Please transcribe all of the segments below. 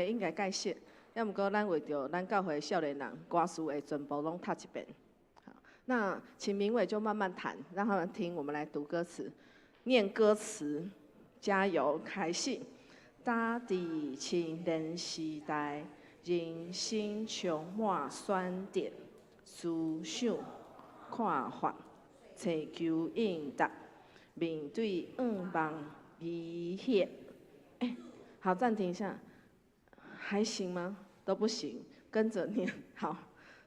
應該解釋，抑毋過咱為著咱教會少年人歌詞會全部攏讀一遍。好，那請明偉就慢慢彈，讓他們聽，我們來讀歌詞，念歌詞，加油，開始。打佇青年時代，人生充滿選擇、思想、看法，尋求應答，面對願望、疑惑。欸，好，暫停一下，還行嗎？都不行，跟着念。好，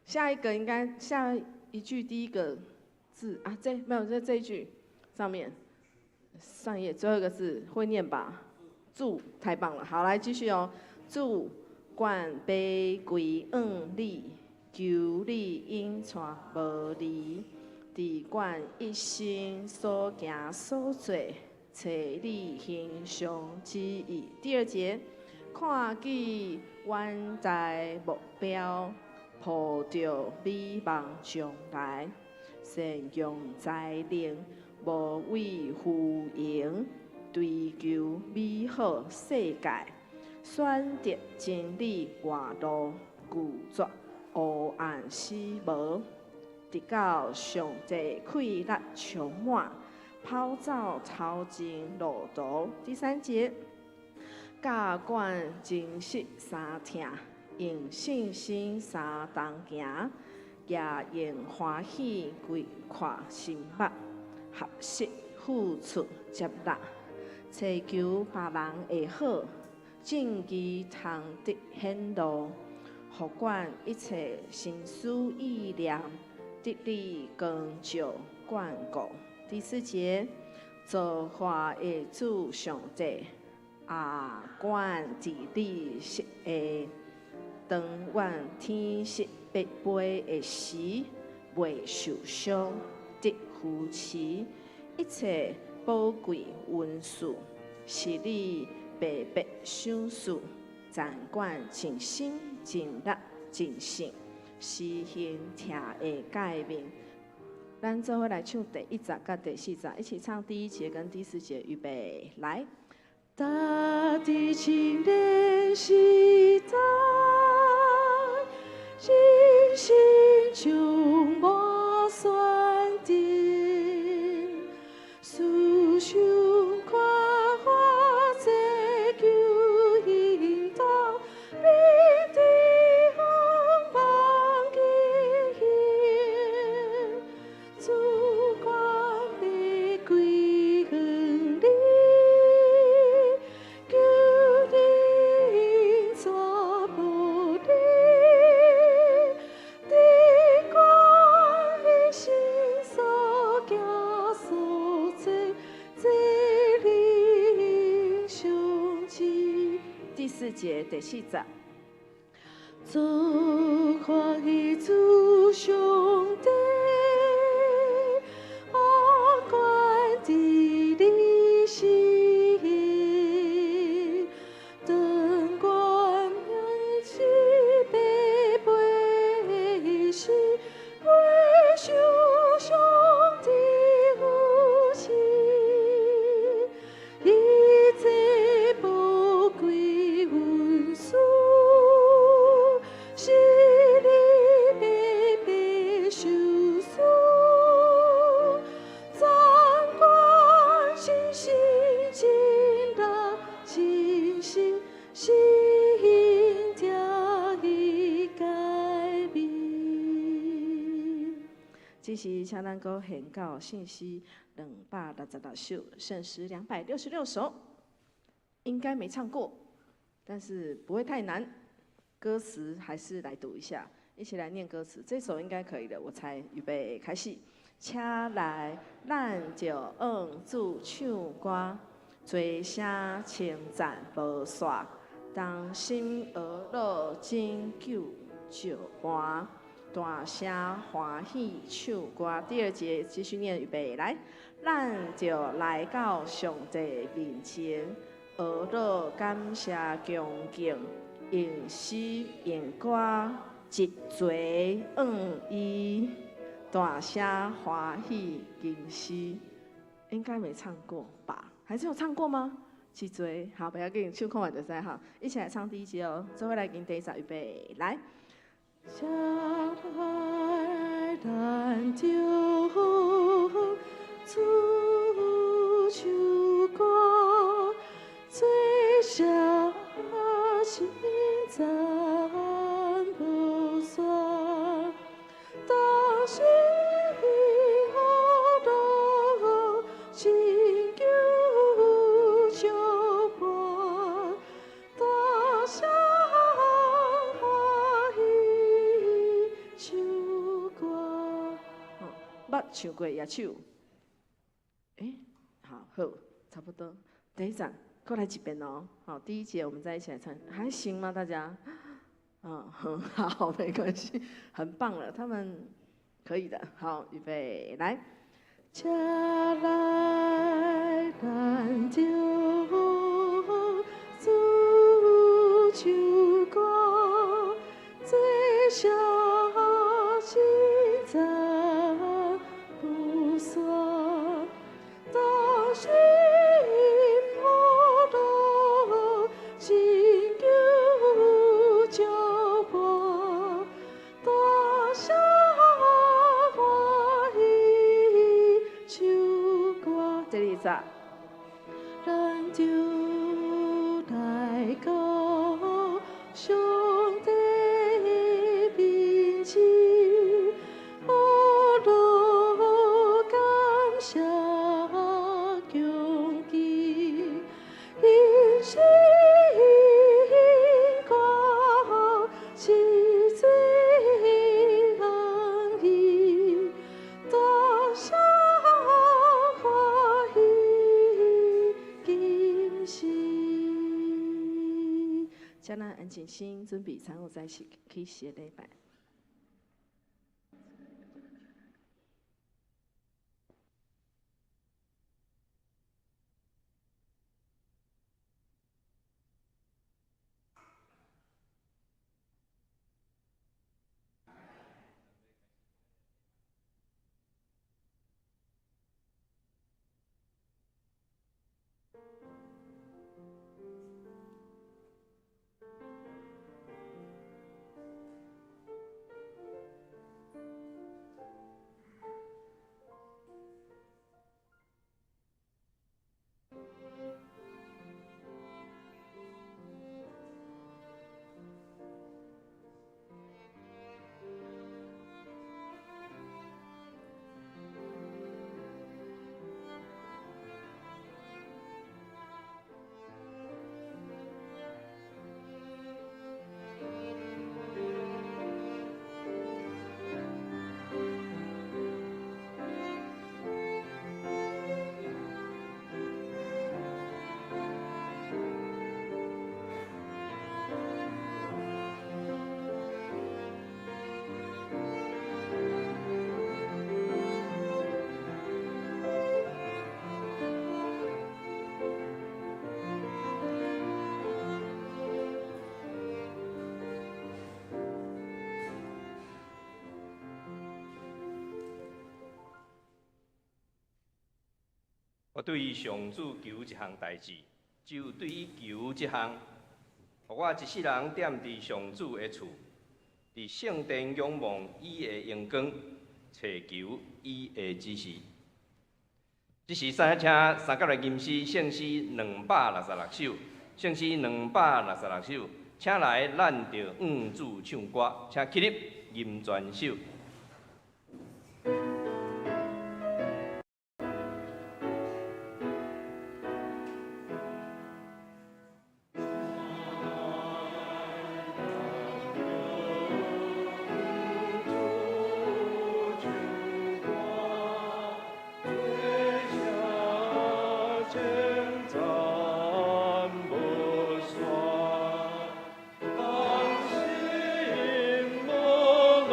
下一個應該下一句第一個字啊，這沒有在這一句上面，上一頁最後一個字會念吧？主，太棒了。好，來繼續哦。主管白歸向你，求你引帶無離，佇阮一生所行所做，揣你形象旨意。第二節，看見遠大目標，抱著美夢將來，善用才能，無畏浮榮，追求美好世界，選擇真理活路，拒絕黑暗死無，直到上帝氣力充滿，跑走頭前路途。第三節，教阮珍惜三疼，用信心相同行，也用歡喜開闊心目，學習付出接納，尋求別人的好，正義通得顯露，予阮一切心思意念，得你光照眷顧。第四節，造化的主上帝，啊，阮佇你設的，當阮天色欲飛的時，袂受傷，得扶持，一切寶貴恩賜，是你白白賞賜，盡管盡心盡力盡性，實行疼的誡命。咱做伙來唱第一節佮第四節，一起唱第一節跟第四節，預備來。打佇青年時代，人生充滿選擇，思想看法，追求引導，面對願望經營，主管欲歸向你，求你引帶無離，佇阮一生所行所做，這你形象旨。第四節第四節。造化的主上帝，啊，阮佇你實行，當阮天色欲飛時，袂受傷得扶持，一切寶貴恩賜，是你白白賞賜，讚阮盡心盡力盡性實行疼的誡命。這時，請咱閣獻到聖詩266首，聖詩266首，應該沒唱過，但是不會太難。歌詞還是來讀一下，一起來念歌詞。這首應該可以的，我猜。預備開始。請來，咱就向主唱歌，齊聲稱讚無煞，同心學樂拯救石盤，大聲歡喜唱歌。第二節繼續念，預備來，咱就來到上帝面前，學樂感謝恭敬，用詩用歌一齊向伊，大聲歡喜吟詩。應該沒唱過吧？還是有唱過嗎？去追。好，不要緊，唱看完就知哈。一起來唱第一節哦，做伙來跟第一節預備，來。請來咱著主唱歌，做啥稱讚無煞，同心歡樂，尋求相伴，大聲歡喜唱歌。哦，捌唱過舉手。欸，好，好，差不多。等一下，過來一遍哦。好，第一節我們再一起來唱，還行嗎？大家？嗯，很好，沒關係，很棒了，他們可以的。好，預備，來。請來咱著主唱歌，做啥稱讚無煞，同心歡樂，尋求相伴，大聲歡喜唱歌。這裡咋？咱就來到上帝面前，歡樂感謝恭敬，因新歌是最安逸，大聲歡喜今時。請咱安靜心，準備餐後再起去寫禮拜。我對上主求一項代誌，只有對伊求這項，予我一世人踮佇上主的厝，佇聖殿仰望伊的榮光，揣求伊的指示。這時，請三甲來吟詩聖詩266首，聖詩266首，請來咱著向主唱歌，請起立吟全首。同心歡樂。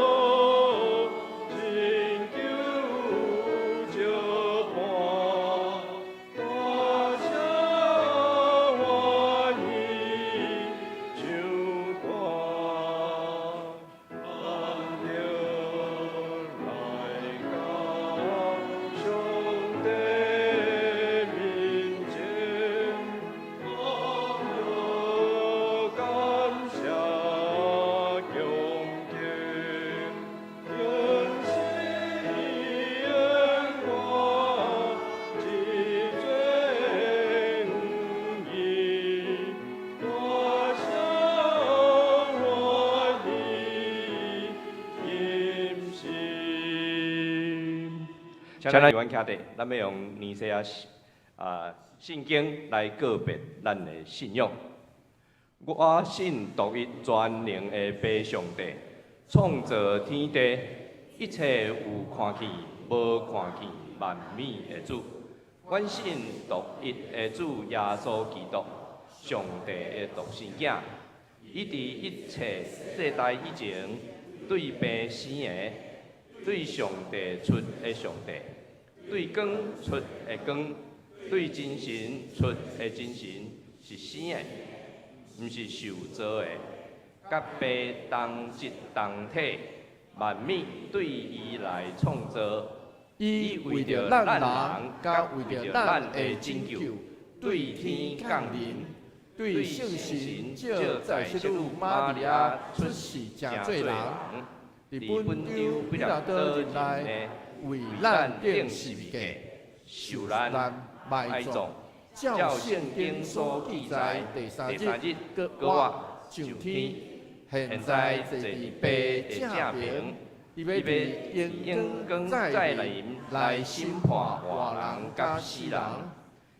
請咱阮徛佇，咱欲用尼西亞啊聖經來告別咱的信仰。我信獨一全能的父上帝，創造天地，一切有看見、無看見萬物的主。阮信獨一的主耶穌基督，上帝的獨生囝。伊佇一切世代以前，對父生的，對上帝出的上帝，對光出的光，對真神出的真神，是生的，毋是受造的，佮父同質同體，萬物對伊來創造。伊為著咱人，佮為著咱的拯救，對天降臨，對聖神藉載洗女瑪利亞出世成做人，佇本丟彼拉多任內，為咱釘十字架，受難、埋葬，照聖經所記載，第三日閣活上天，現在坐佇父正爿，伊欲佇榮光再臨來審判活人佮死人，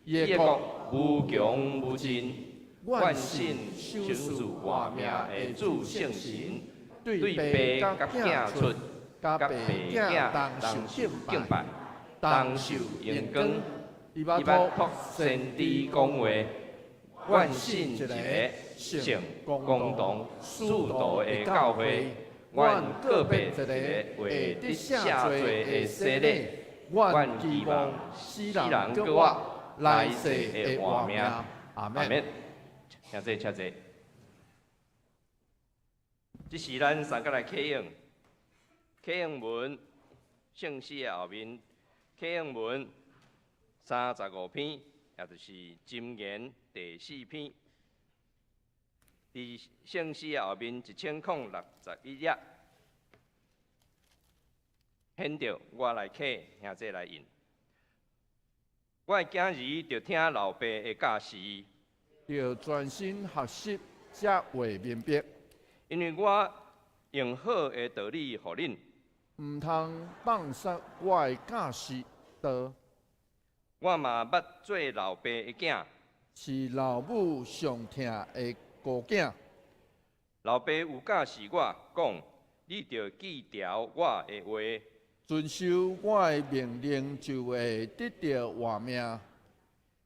伊的國無窮無盡。阮信賞賜活命的主聖神，對父佮囝出，佮父囝同受敬拜，同受榮光，伊伊捌託先知講話，阮信一個聖公同使徒的教會，阮告別一個會得赦罪的洗禮，阮期望死人閣活，來世的活命。阿門。請坐，請坐。這是咱三個來啟用，啟用文聖詩的後面，啟用文35篇，也就是箴言第四篇。佇聖詩的後面1061頁，現著我來啟，兄弟來印。我的囝兒著聽老爸的教示，著專心學習，才會明白。因為我用好的道理予恁，毋通放殺我的教示道。我嘛捌做老爸的囝，是老母上疼的孤囝。老爸有教示我講，你著記牢我的話，遵守我的命令，就會得著活命。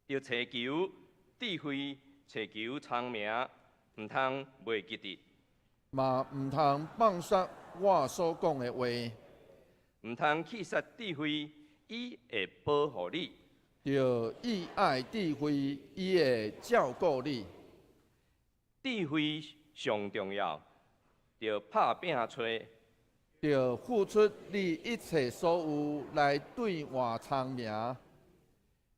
著尋求智慧，尋求聰明，毋通袂記得。嘛毋通放殺我所講的話，毋通棄殺智慧，伊會保護你。著意愛智慧，伊會照顧你。智慧上重要，著拍拚揣。著付出你一切所有來兌換聰明。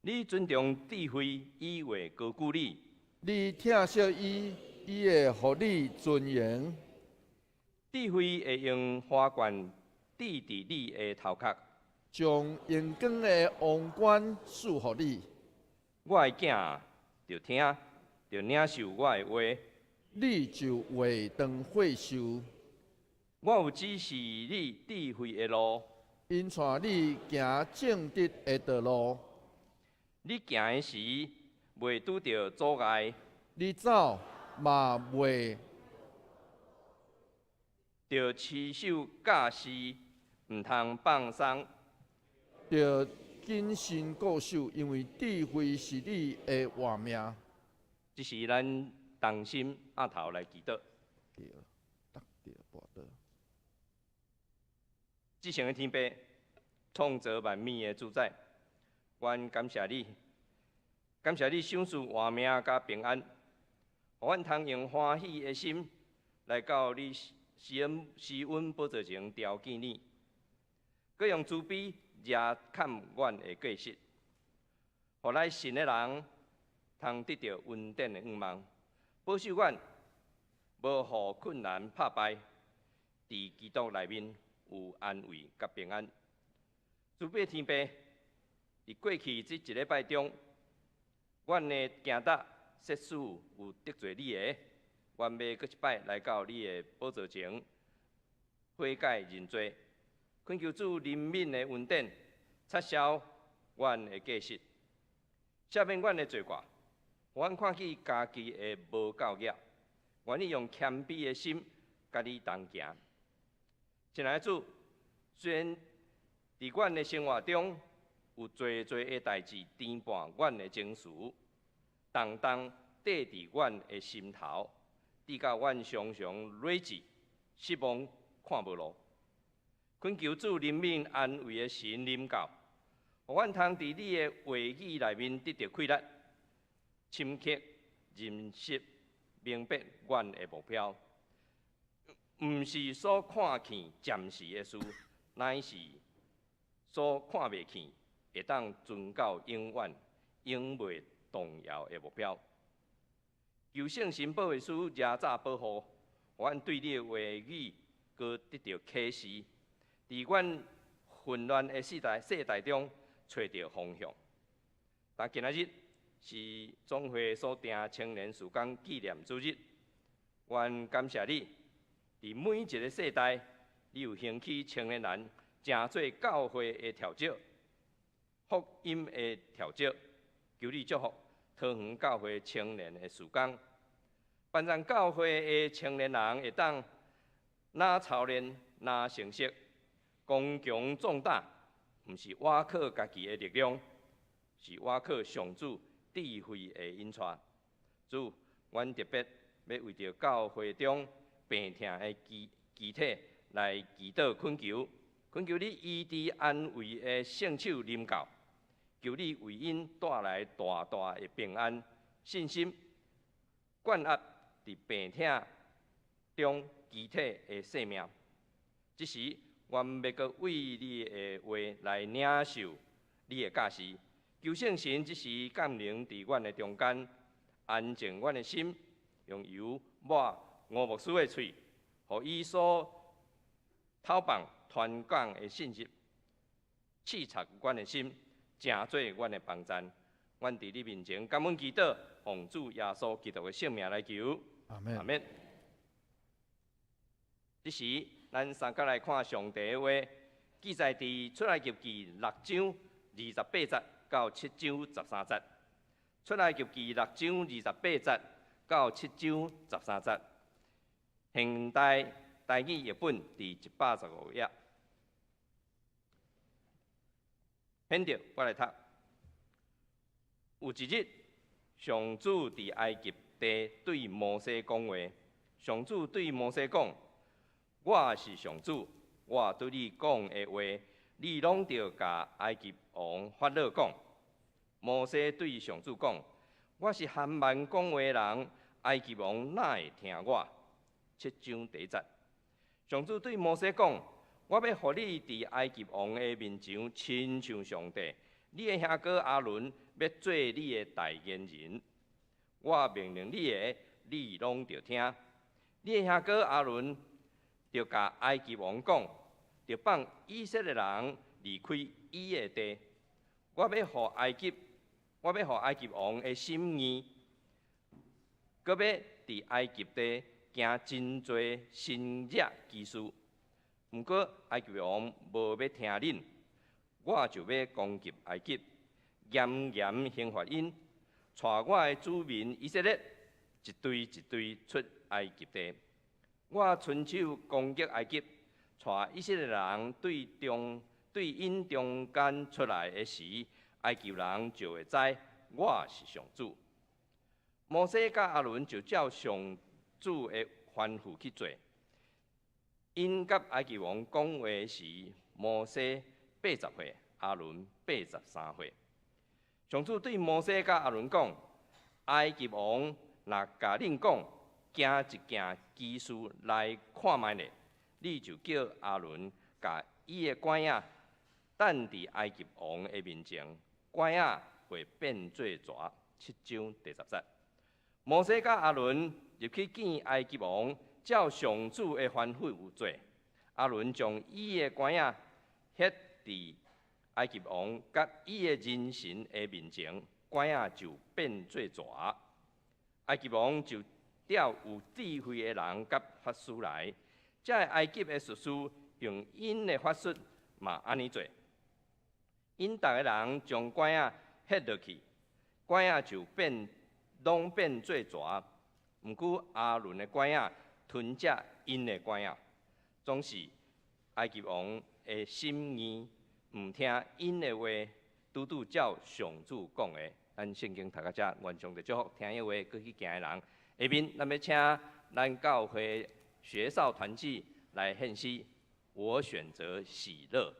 你尊重智慧，伊會高舉你。你疼惜伊，伊會予你尊榮。智慧會用花冠戴佇你的頭殼，將榮光的王冠賜予你。我的囝著聽，著領受我的話，你就會當歲壽。我有指示你智慧的路，引帶你行正直的道路。你行的時，袂拄著阻礙；你走嘛袂著持守教示，毋通放鬆。著謹慎固守，因為智慧是你的活命。這是咱同心徛頭來祈禱。對，對，對。至聖的天父，創造萬物的主宰，阮感謝你，感謝你賞賜活命佮平安，予阮通用歡喜的心來到你施恩施恩寶座前朝見你，閣用慈悲遮蓋阮的過失，予咱信的人通得著恩典的向望，保守阮無予困難拍敗，佇基督內面有安慰佮平安。慈悲天父，佇過去這一禮拜中，阮的行踏說使有得罪你的，阮欲閣一擺來到你的寶座前悔改認罪，懇求主憐憫的恩典，擦消阮的過失，赦免阮的罪過，予阮看見家己的無夠額，願意用謙卑的心佮你同行。親愛的主，雖然佇阮的生活中有濟濟的代誌牽絆阮的情緒，重重綴佇阮的心頭，直到阮常常累積失望，看無路。懇求主憐憫安慰的神臨到，予阮通佇你的話語內面得著氣力，深刻認識明白阮的目標，毋是所看見暫時的事，乃是所看袂見，會當存到永遠、永袂動搖的目標。求聖神保惠師遮罩保護，予阮對你的話語閣得著啟示，佇阮混亂的世代中揣著方向。但今仔日是總會所定青年事工紀念主日，阮感謝你，佇每一个世代，你有興起青年人，成做教會的柱石，福音的柱石。求你祝福桃園教會青年的事工，幫助教會的青年人會當若操練，若成熟，剛強壯膽，毋是倚靠家己的力量，是倚靠上主智慧的引帶。主，阮特別欲為著教會中病疼的肢體來祈禱懇求，懇求你醫治安慰的聖手臨到，求你為𪜶帶來大大的平安、信心，灌壓佇病疼中肢體的性命。這時，阮欲閣為你的話來領受你的教示，求聖神這時降臨佇阮的中間，安靜阮的心，用油抹吳牧師的喙，予伊所透放傳講的信息，刺插阮的心，成做阮的幫贊。阮佇你面前感恩祈禱，奉主耶穌基督的聖名來求。阿門。阿門。這時，咱三佮來看上帝的話，記載佇出埃及記六章二十八節到七章十三節。出埃及記六章二十八節到七章十三節。現代台語譯本佇115頁。現著我來讀。有一日，上主佇埃及地對摩西講話。上主對摩西講：我是上主，我對你講的話，你攏著共埃及王法老講。摩西對上主講：我是含慢講話的人，埃及王哪會聽我？七章第一節，上主對摩西講：我欲予你佇埃及王的面前親像上帝，你的兄哥亞倫欲做你的代言人。我命令你的，你攏著聽。你的兄哥亞倫著共埃及王講，著放以色列人離開伊的地。我欲予埃及王的心硬，閣欲佇埃及地行真濟神蹟奇事。毋過埃及王無欲聽恁，我就欲攻擊埃及，嚴嚴刑罰𪜶，帶我的子民以色列一隊一隊出埃及地。我伸手攻擊埃及，帶以色列人對𪜶中間出來的時，埃及人就會知我是上主。摩西佮亞倫就照上主的吩咐去做。𪜶佮埃及王講話時，摩西80歲，亞倫83歲。上主對摩西佮亞倫講：埃及王若共恁講，行一件奇事來看覓咧，你就叫亞倫共伊的拐仔擲佇埃及王的面前，拐仔會變做蛇。七章第十節。摩西佮亞倫入去見埃及王，照上主的吩咐做。亞倫將伊的拐仔彼佇埃及王佮伊的人臣的面前，拐仔就變做蛇。埃及王就調有智慧的人佮法師來，這个埃及的術士用𪜶的法術嘛按呢做。𪜶逐个人將拐仔彼落去，拐仔就變攏變做蛇。毋過亞倫的拐仔吞食𪜶的拐仔，總是埃及王的心硬，毋聽𪜶的話，拄拄照上主講的。咱聖經讀到遮，願上帝祝福聽伊話閣去行的人。下面咱欲請咱教會學少團契來獻詩，我選擇喜樂。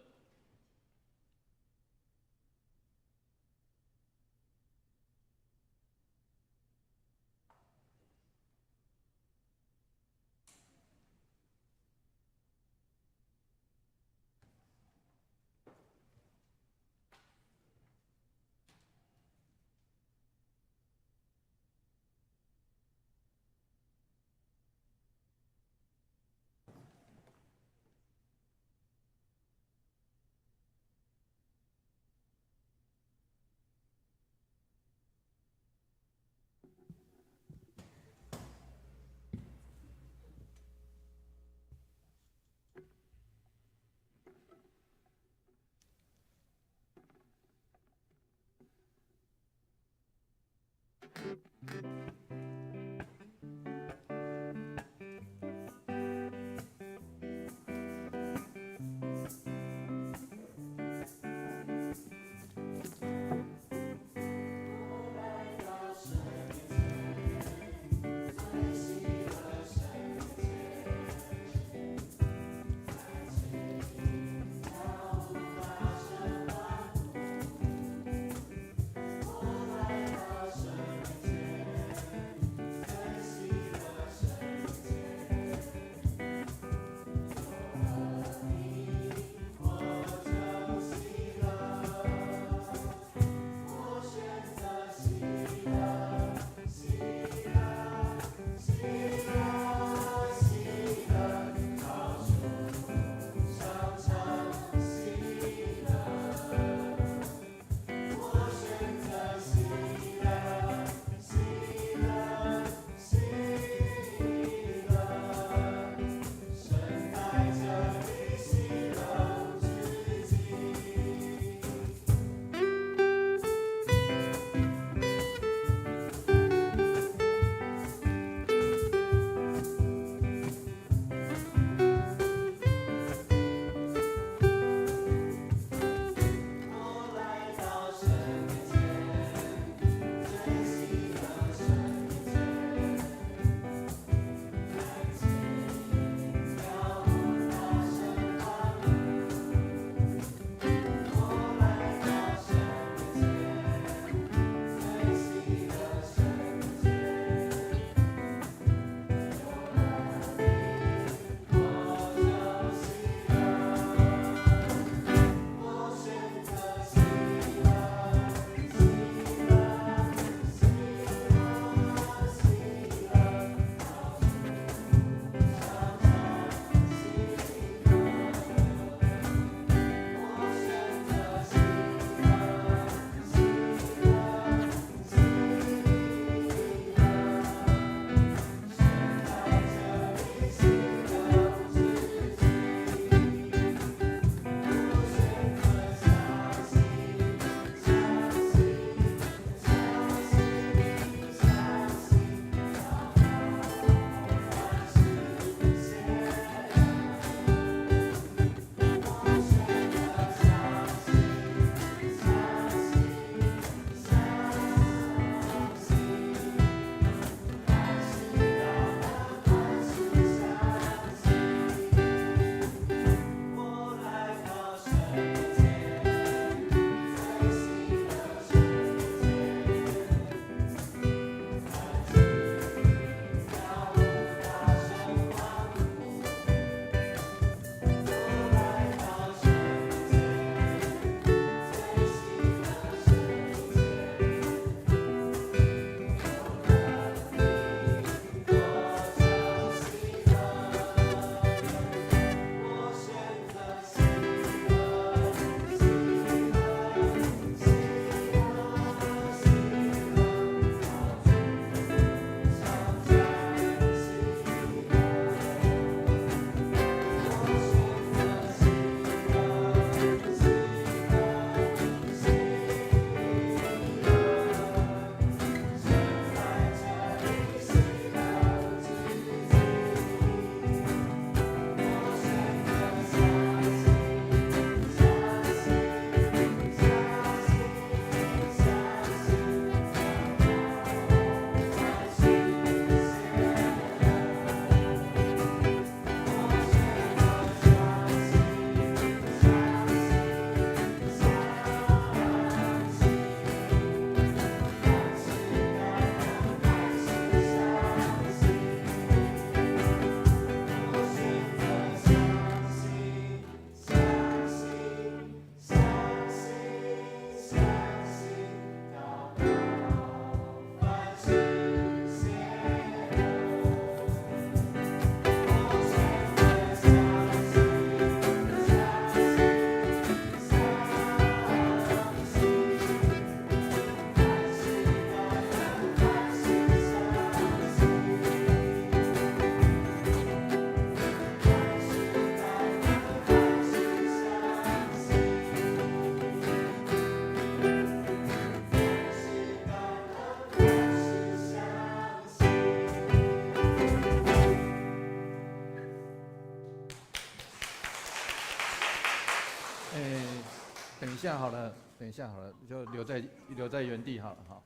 下好了，等一下好了，就留在原地好了哈。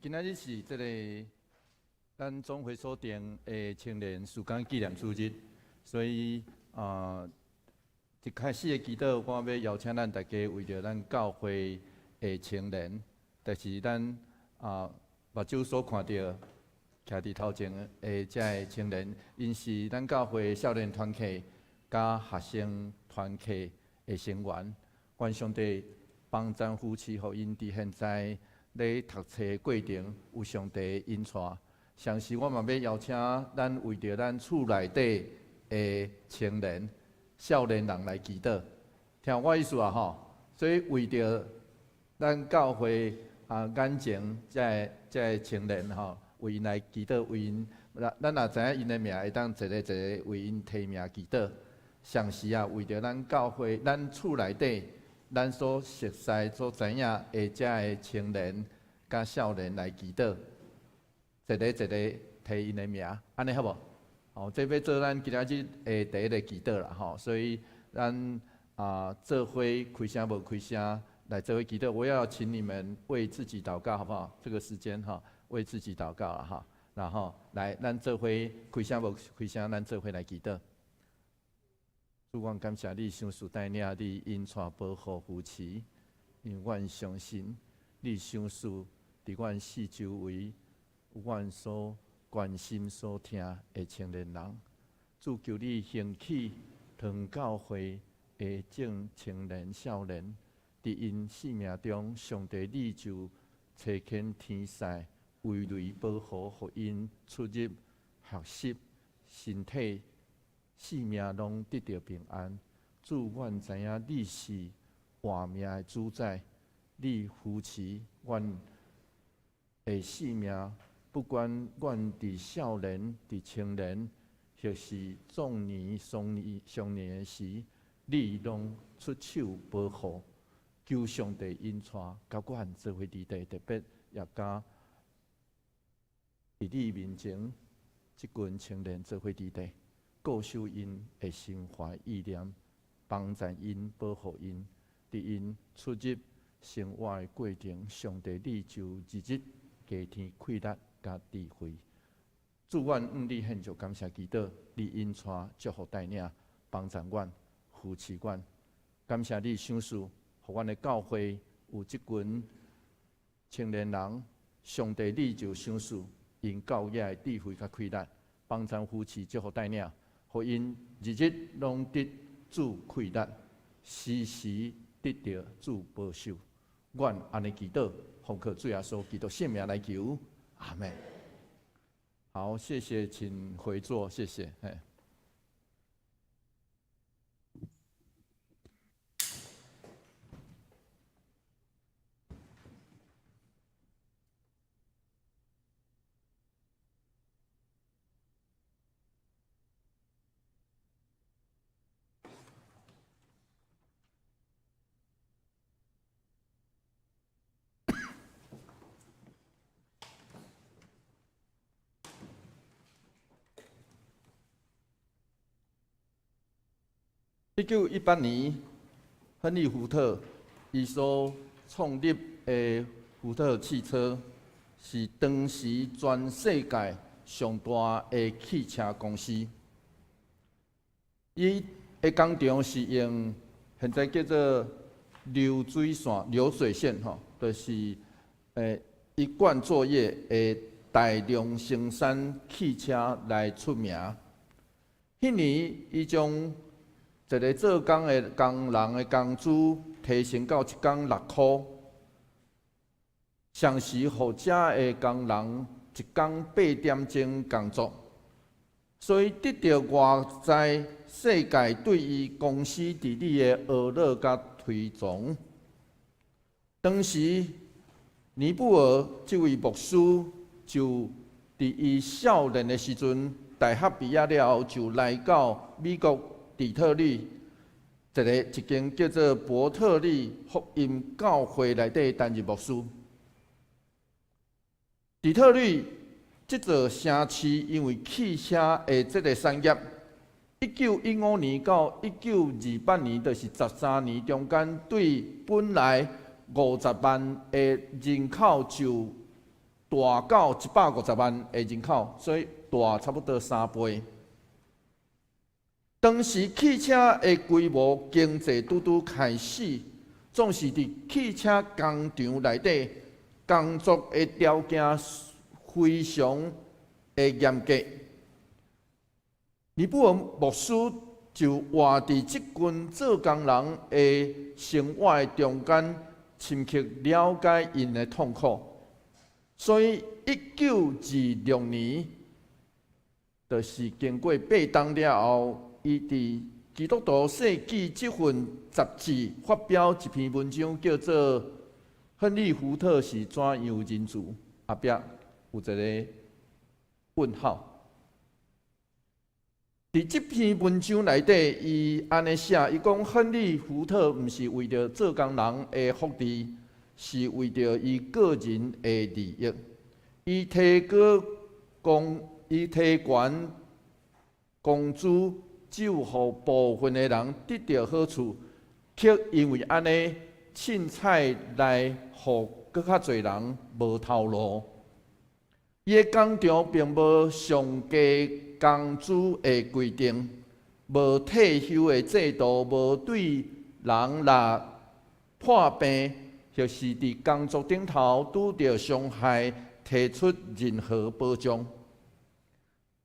今仔日是這个咱總會所定的青年事工紀念主日，所以啊，一開始的祈禱，我欲邀請咱大家為著咱教會的青年，就是咱目睭所看著徛佇頭前的這个青年，𪜶是咱教會少年團契佮學生團契的成員。願上帝幫贊扶持，予𪜶佇現在咧讀冊過程有上帝引帶。同時，我嘛欲邀請咱為著咱厝內底的青年、少年人來祈禱，聽我意思啊吼。所以為著咱教會眼前這个這个青年吼，為𪜶來祈禱，為𪜶，咱若知影𪜶的名，會當一个一个為𪜶提名祈禱。同時啊，為著咱教會、咱厝內底、咱所熟似、所知影的這个青年佮少年來祈禱，一个一个提𪜶的名，按呢好無？哦，這欲做咱今仔日的第一个祈禱啦吼，所以咱做伙開聲無開聲來做伙祈禱。我要請你們為自己禱告，好不好？這個時間哈，為自己禱告啦哈。然後來，咱做伙開聲無開聲，咱做伙來祈禱。主，阮感謝你，賞賜帶領你引帶保護扶持，因為阮相信你賞賜佇阮四周圍有阮所關心、所疼的青年人。主，求你興起堂教會的眾青年少年，佇𪜶生命中，上帝你就差遣天使圍籬保護，予𪜶出入學習、身體、性命攏得著平安。主，阮知影你是活命的主宰，你扶持阮的性命，不管阮佇少年、佇青年，或是壯年、壯年、壯年的時，你攏出手保護，求上帝引帶，佮阮做伙佇地，特別也佮佇你面前，這群青年做伙佇地，顧守𪜶的心懷意念，幫助𪜶，保護𪜶，佇𪜶出入生活的過程，上帝你就日日加添氣力佮智慧。主，阮向你獻上感謝祈禱，你引帶祝福帶領，幫助阮，扶持阮。感謝你賞賜，予阮的教會有這群青年人，上帝你就賞賜𪜶教養的智慧佮氣力，幫助扶持祝福帶領，予𪜶日日攏得主氣力，時時得著主保守。阮按呢祈禱，奉靠主耶穌基督聖名來求，阿們。好，謝謝，請回座，謝謝。嘿。1918年，亨利·福特伊所創立的福特汽車，是當時全世界上大的汽車公司。伊的工廠是用現在叫做流水線、流水線吼，就是一貫作業的大量生產汽車來出名。彼年，伊將一个做工的工人的工資提升到一工6箍，同時予遮的工人一工8點鐘工作，所以得著外在世界對伊公司治理的呵咾佮推崇。當時尼布爾這位牧師就佇伊少年的時陣，大學畢業了後就來到美國底特律一間叫做伯特利福音教會內底擔任牧師。底特律這座城市因為汽車的這个產業， 1915年到1928年，就是13年中間，對本來50萬的人口就大到150萬的人口，所以大差不多3倍。當時汽車的規模經濟拄拄開始，總是佇汽車工廠內底工作的條件非常的嚴格。尼布爾牧師就活佇這群做工人的生活的中間，深刻了解𪜶的痛苦。所以，1926年，就是經過8冬了後，伊佇《基督徒世紀》這份雜誌發表一篇文章，叫做《亨利·福特是怎樣仁慈》，後壁有一個問號。佇這篇文章內底，伊按呢寫，伊講亨利·福特毋是為著做工人的福利，是為著伊個人的利益。伊提懸工資，只有予部分的人得著好處，卻因為按呢凊彩來予閣較濟人無頭路。伊的工廠並無上低工資的規定，無退休的制度，無對人若破病或是佇工作頂頭拄著傷害提出任何保障。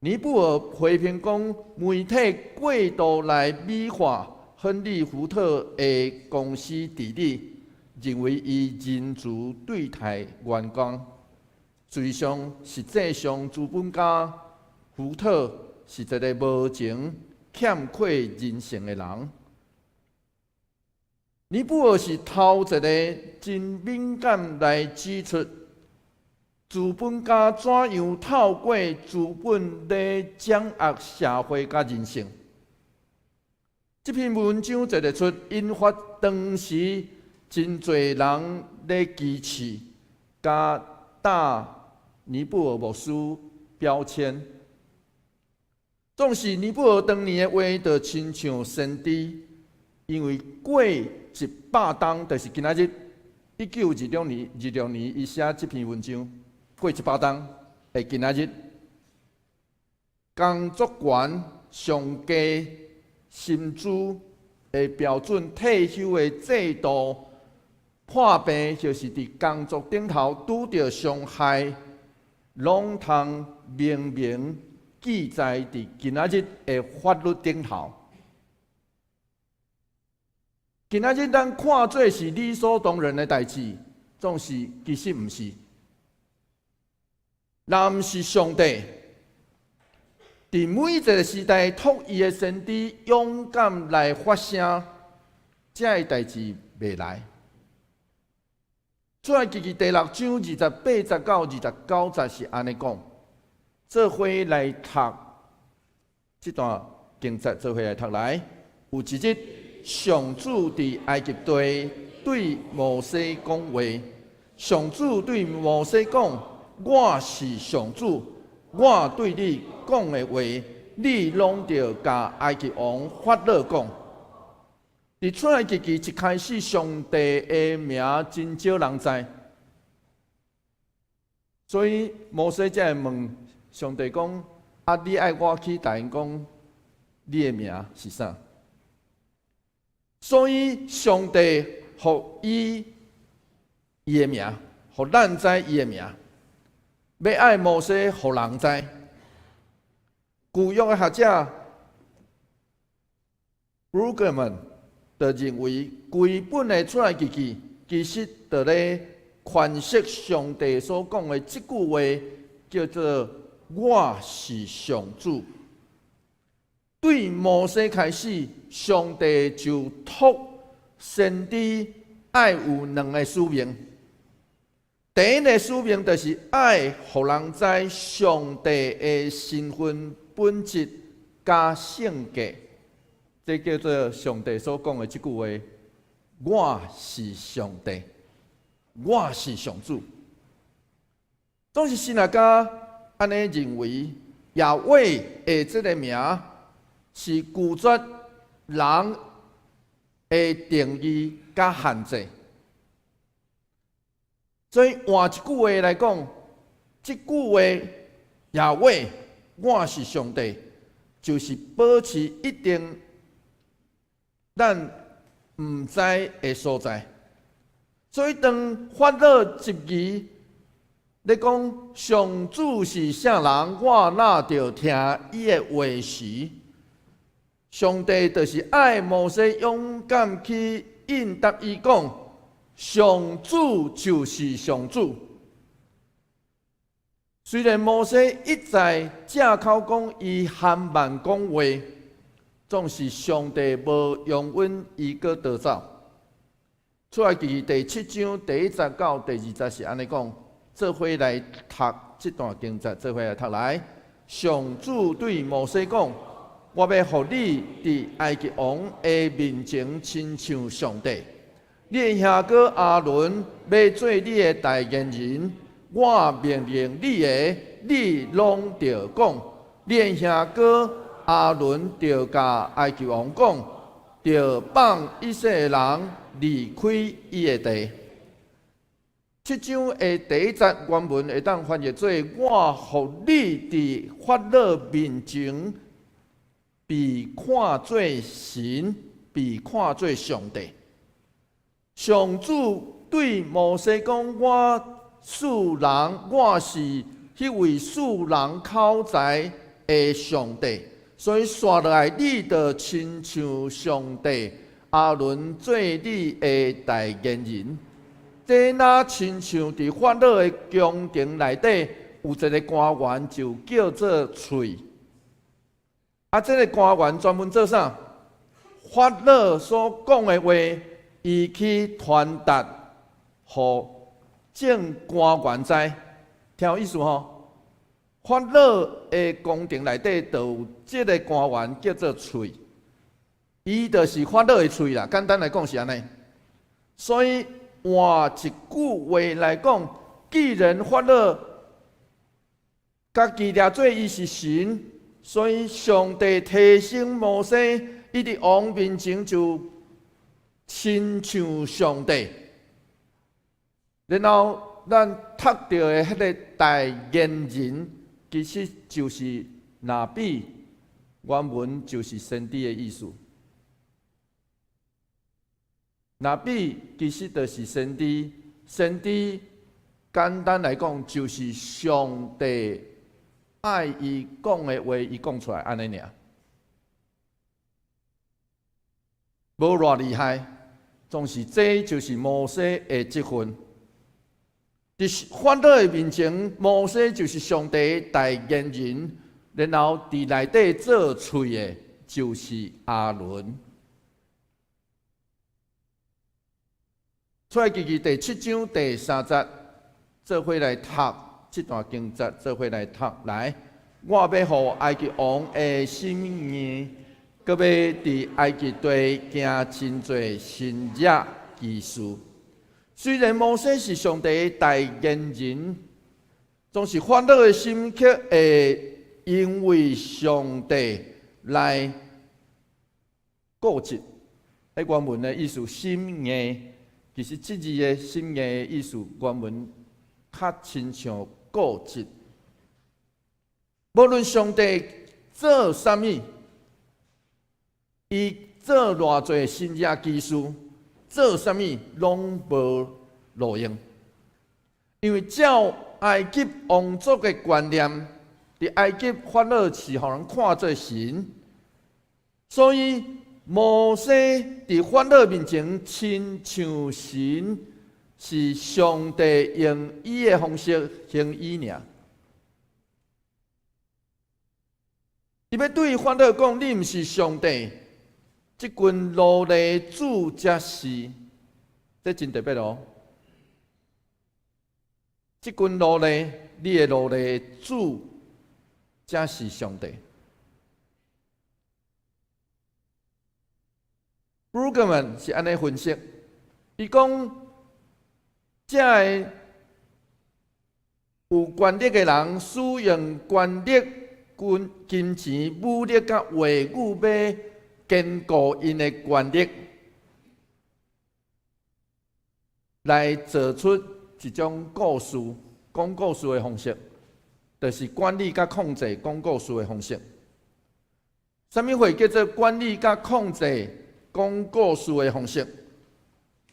尼布爾批評講，媒體過度來美化亨利·福特的公司治理，認為伊仁慈對待員工。實際上，資本家福特是一个無情、欠缺人性的人。尼布爾是頭一个真敏感來指出，資本家怎樣透過資本來掌握社會佮人性。這篇文章一个出，引發當時真濟人咧支持，佮打尼布爾牧師標籤。總是尼布爾當年的話，就親像先知，因為過100冬，就是今仔日1926年，26年，伊寫這篇文章，過100冬的今仔日，工作權上低薪資的標準、退休的制度、破病，就是佇工作頂頭拄著傷害，攏通明明記載佇今仔日的法律頂頭。今仔日咱看做是理所當然的代誌，總是其實毋是。若毋是上帝，佇每一个時代託伊的先知勇敢來發聲，這个代誌袂來。出埃及記第六章28節到29節是按呢講，做伙來讀這段經節，做伙來讀來。有一日，上主佇埃及地對摩西講話，上主對摩西講：我是上主，我對你講的話，你攏著共埃及王法老講。佇出埃及記一開始，上帝的名真少人知，所以摩西才會問上帝講：啊，你愛我去共𪜶講，你的名是啥？所以上帝予伊伊的名，予咱知伊的名，欲愛摩西予人知。舊約的學者 Brueggemann 就認為，規本的出埃及記其實就咧詮釋上帝所講的這句話，叫做“我是上主”。對摩西開始，上帝就託先知愛有兩个使命。第一个使命就是愛予人知上帝的身份本質佮性格。這叫做上帝所講的這句話：我是上帝，我是上主。總是神學家按呢認為，亞威的這个名是拒絕人的定義佮限制。所以換一句話來講，這句話耶和華我是上帝，就是保持一定咱毋知的所在。所以當法老質疑咧講上主是啥人，我哪著聽伊的話時，上帝就是愛摩西勇敢去應答伊講，上主就是上主。雖然摩西一再借口講伊含慢講話，總是上帝無容允伊閣逃走。出埃及記第七章第一節到第二節是按呢講，做伙來讀這段經節，做伙來讀來。上主對摩西講：我欲予你佇埃及王的面前親像上帝。你的兄哥亞倫欲做你的代言人，我命令你的，你攏著講。你的兄哥亞倫著共埃及王講，著放以色列人離開伊的地。七章的第一節原文會當翻譯做：我予你佇法老面前被看做神，被看做上帝。上主對摩西講：我賜人，我是彼位賜人口才的上帝。所以紲落來，你就親像上帝，亞倫做你的代言人。這若親像佇法老的宮廷內底有一个官員，就叫做喙。啊，這个官員專門做啥？法老所講的話，伊去傳達予眾官員知，聽有意思吼？法老的宮廷內底就有這个官員叫做喙，伊就是法老的喙啦。簡單來講是按呢。所以換一句話來講，既然法老家己掠做伊是神，所以上帝提醒摩西，伊佇王面前就親像上帝。然後咱讀著的彼个代言人，其實就是拿比，原文就是先知的意思。拿比其實就是先知，先知簡單來講就是上帝愛伊講的話，伊講出來按呢爾，無偌厲害，總是這就是摩西的職分。佇法老的面前，摩西就是上帝代言人，然後佇內底做喙的，就是亞倫。出埃及記第七章第三節，做伙來讀這段經節，做伙來讀來。我欲予埃及王的心硬，閣欲佇埃及地行真濟神蹟奇事。雖然摩西是上帝的代言人，總是法老的心卻會因為上帝來固執。彼原文的意思，心硬，其實這字的心硬的意思，原文較親像固執。無論上帝做啥物，伊做偌濟神蹟奇事，做啥物攏無路用，因為照埃及王族的觀念，佇埃及法老是予人看做神，所以摩西佇法老面前親像神，是上帝用伊的方式行醫爾。伊欲對法老講：你毋是上帝，這群奴隸主才是，這真特別哦。這群奴隸，你的奴隸主才是上帝。Brueggemann 是按呢分析，伊講，這个有權力的人使用權力軍金錢、武力佮話語，欲堅固𪜶的權力，來做出一種故事，講故事的方式，就是管理佮控制講故事的方式。啥物貨叫做管理佮控制講故事的方式？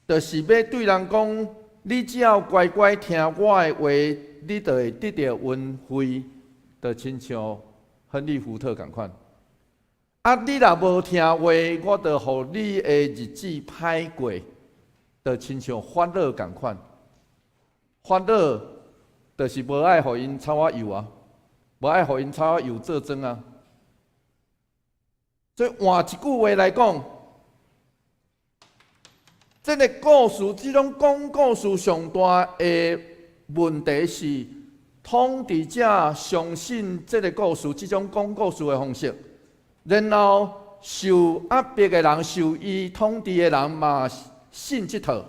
就是欲對人講，你只要乖乖聽我的話，你就會得著恩惠，就親像亨利福特仝款。啊，你若無聽話，我就予你的日子歹過，就親像法老仝款。法老就是無愛予𪜶草仔油啊，無愛予𪜶草仔油做莊啊。所以換一句話來講，這个故事，這種講故事上大的問題是，統治者相信這个故事，這種講故事的方式，然後受壓迫的人、受伊統治的人嘛信這套。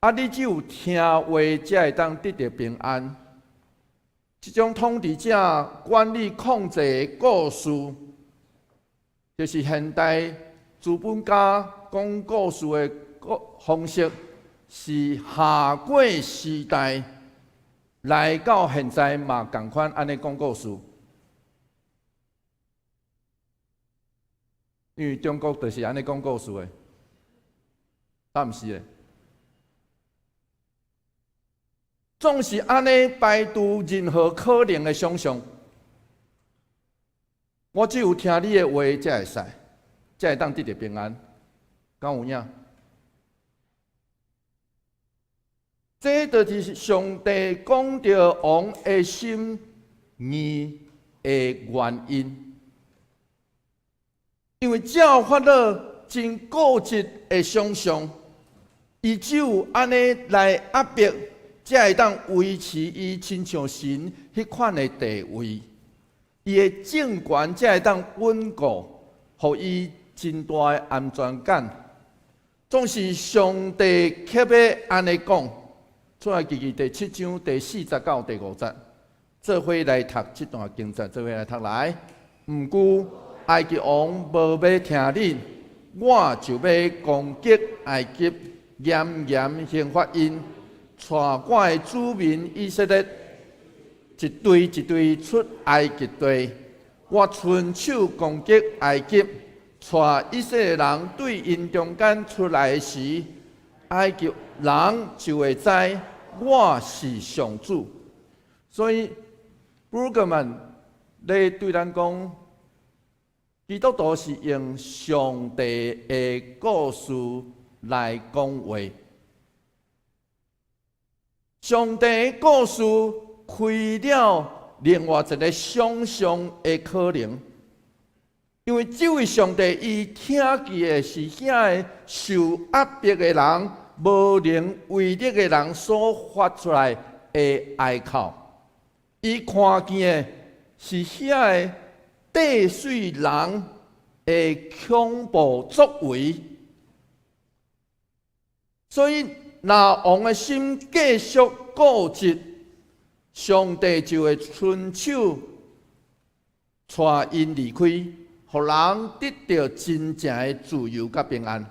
啊，你只有聽話，才會當得著平安。這種統治者管理控制的故事，就是現代資本家講故事的方式，是下過時代來到現在嘛仝款按呢講故事。因為中國就是按呢講故事的，啊毋是的。總是按呢排除任何可能的想像。我只有聽你的話才會使，才會當得著平安，敢有影？這就是上帝講著王的心硬的原因，因為照法老真固執的想像，伊只有按呢來壓迫，才會當維持伊親像神彼款的地位，伊的政權才會當穩固，予伊真大的安全感。總是上帝刻欲按呢講。出埃及記第七章第四節到第五節，做伙來讀這段經節，做伙來讀來。毋過埃及王無欲聽恁，我就欲攻擊埃及，嚴嚴刑罰𪜶，帶我的子民以色列一隊一隊出埃及地。我伸手攻擊埃及，帶以色列人對𪜶中間出來時，埃及人就會知我是上主。所以，布魯格曼咧對咱講，基督徒是用上帝的故事來講話。上帝的故事開了另外一个想像的可能，因為這位上帝伊聽見的是遐个受壓迫的人、無能為力的人所發出來的哀哭，伊看見的是遐个地稅人的恐怖作為，所以若王的心繼續固執，上帝就會伸手帶𪜶離開，予人得著真正的自由佮平安。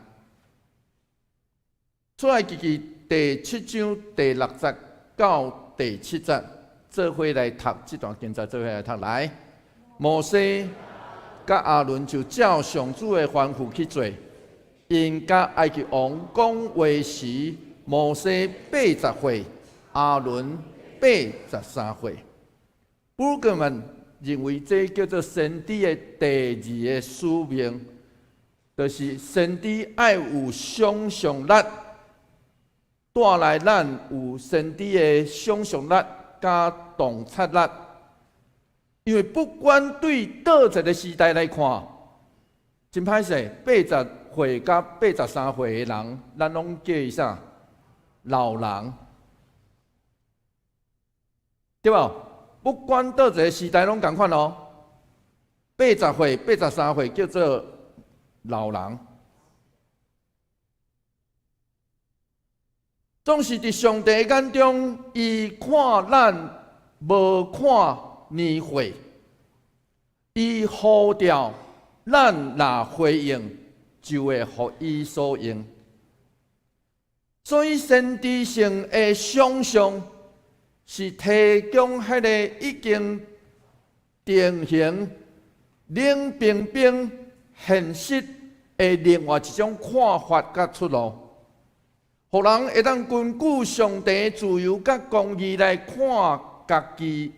出埃及記第七章第六節到第七節，做伙來讀這段經節，做伙來讀來。摩西佮亞倫就照上主的吩咐去做，𪜶佮埃及王講話時，摩西八十歲，亞倫83歲。布魯格曼認為這叫做先知的第二个使命，就是先知愛有想像力，帶來咱有先知的想像力佮洞察力。因為不管對佗一个時代來看，真歹勢，八十歲佮83歲的人，咱攏叫伊啥？老人，對無？不管佗一个時代攏仝款哦。八十歲、八十三歲叫做老人，總是佇上帝眼中，伊看咱無看年歲，伊呼召咱若回應，就會予伊所用。所以先知性的想象是提供彼个已經定型、冷冰冰現實的另外一種看法佮出路，予人會當根據上帝自由佮公義來看家己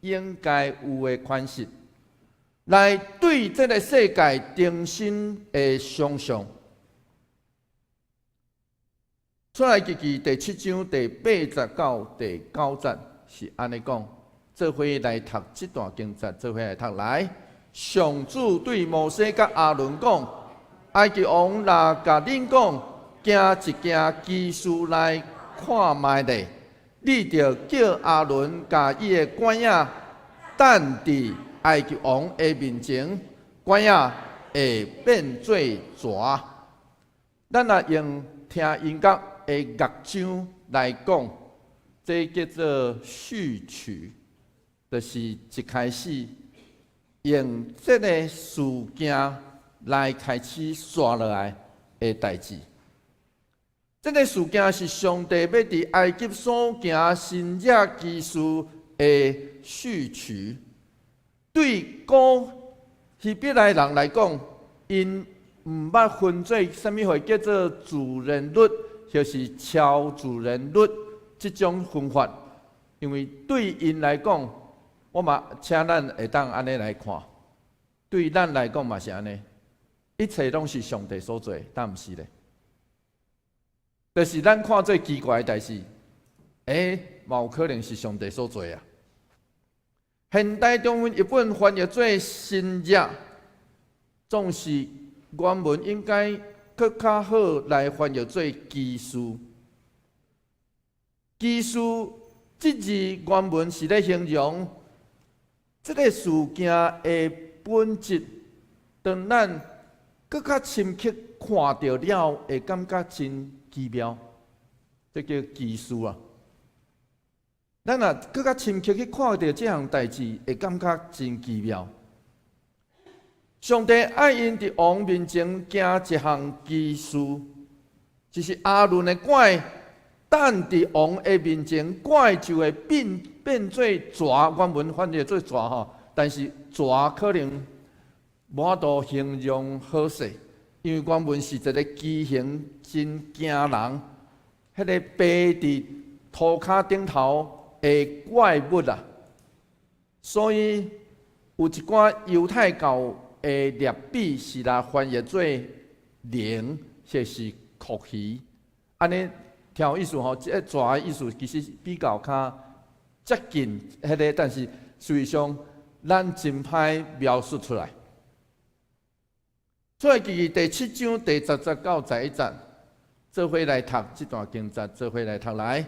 應該有的款式，來對這个世界重新的想象。出埃及記第七章第八節到第九節是按呢講，做伙來讀這段經節，做伙來讀來。上主對摩西佮亞倫講：埃及王若共恁講，行一件奇事來看覓咧，你著叫亞倫共伊的拐仔等佇埃及王的面前，拐仔會變做蛇。咱若用聽音樂的樂章來講，這叫做序曲，就是一開始用這个事件來開始紲落來的代誌。這个事件是上帝欲佇埃及所行神蹟奇事的序曲。對古希伯來人來講，𪜶毋捌分做啥物貨叫做自然律，或是超自然律這種分法，因為對𪜶來講，我嘛請咱會當按呢來看，對咱來講嘛是按呢，一切攏是上帝所做，但毋是咧。就是咱看做奇怪的代誌，嘛有可能是上帝所做啊。現代中文譯本翻譯做神蹟，總是原文應該閣較好來翻譯做奇事。奇事這字原文是咧形容這个事件的本質，當咱閣較深刻看著了，會感覺真奇妙，這叫奇事啊！咱若閣較深刻去看著這項代誌，會感覺真奇妙。上帝愛𪜶佇王面前行一項奇事，就是亞倫的拐等佇王的面前，拐就會變做蛇。原文翻譯做蛇吼，但是蛇可能無法度形容好勢，因為原文是一个畸形真驚人，彼个爬佇塗跤頂頭的怪物啊，所以有一寡猶太教的列比是來翻譯做龍，或是蛞蝓，按呢聽有意思吼，這个蛇的意思其實比較較接近彼个，但是事實上咱真歹描述出來。出埃及記第七章第十節到十一節，做伙來讀這段經節，做伙來讀來。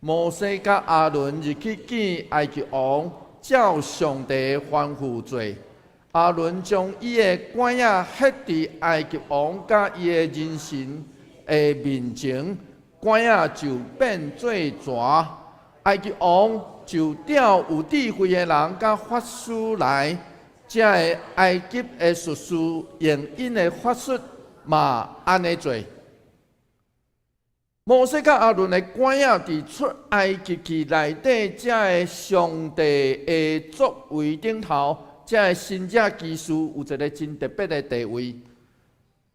摩西佮亞倫入去見埃及王，照上帝吩咐做。亞倫將伊的拐仔彼佇埃及王佮伊的人臣的面前，拐仔就變做蛇。埃及王就調有智慧的人佮法師來，這个埃及的術士用𪜶的法術嘛按呢做。摩西佮亞倫的拐仔佇出埃及記內底，這个上帝的作為頂頭，這个神蹟奇事有一个真特別的地位，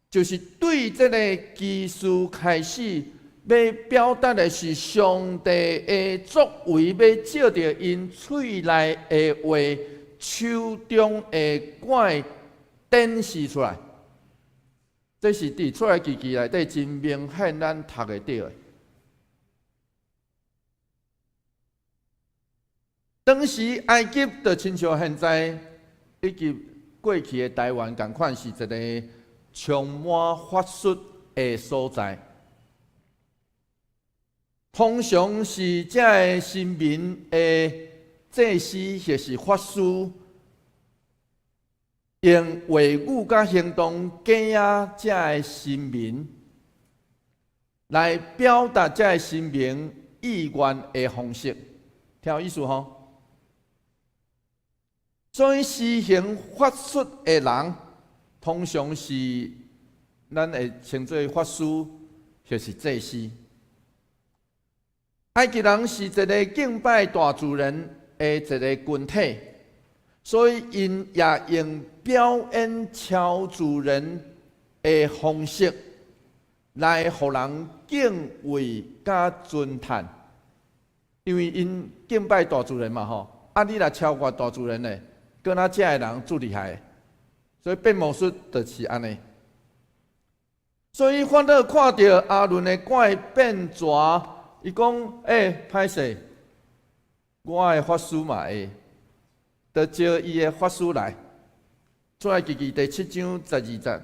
就是對這个奇事開始，欲表達的是上帝的作為，欲藉著𪜶喙內的話、手中的拐展示出來。這是佇出埃及記內底真明顯，咱讀會著的。當時埃及就親像現在以及過去的台灣仝款，是一个充滿法術的所在。通常是這个神明的祭司或是法師，用話語佮行動假這个神明，來表達這个神明意願的方式，聽有意思吼？所以施行法術的人，通常是咱會稱做法師，或是祭司。埃及人是一个敬拜大自然的一个群體，所以𪜶也用表演超自然的方式來予人敬畏佮尊嘆。因為𪜶敬拜大自然嘛吼，啊你若超越大自然咧，閣若遮的人足厲害，所以變魔術就是按呢。所以法老看著亞倫的拐變蛇，伊講：欸，歹勢，我的法師嘛會，就招伊的法師來。出埃及記第七章十二節，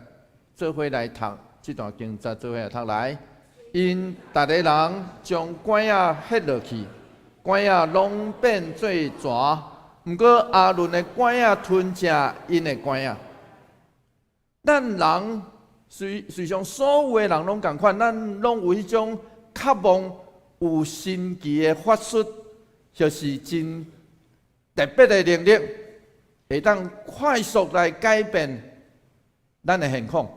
做伙來讀這段經節，做伙來讀來。𪜶逐个人將拐仔彼落去，拐仔攏變做蛇。毋過亞倫的拐仔吞食𪜶的拐仔。咱人隨上所有的人攏仝款，咱攏有彼種渴望有神奇的法術，就是真特別的能力，會當快速來改變咱的現況。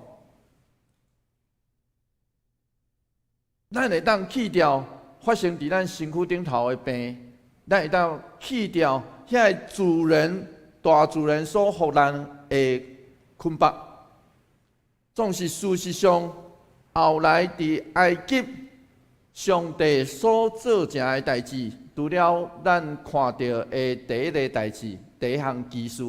咱會當去掉發生佇咱身軀頂頭的病，咱會當去掉遐个自然大自然所予咱的捆綁。總是事實上，後來佇埃及，上帝所做成的代誌，除了咱看著的第一个代誌、第一項奇事，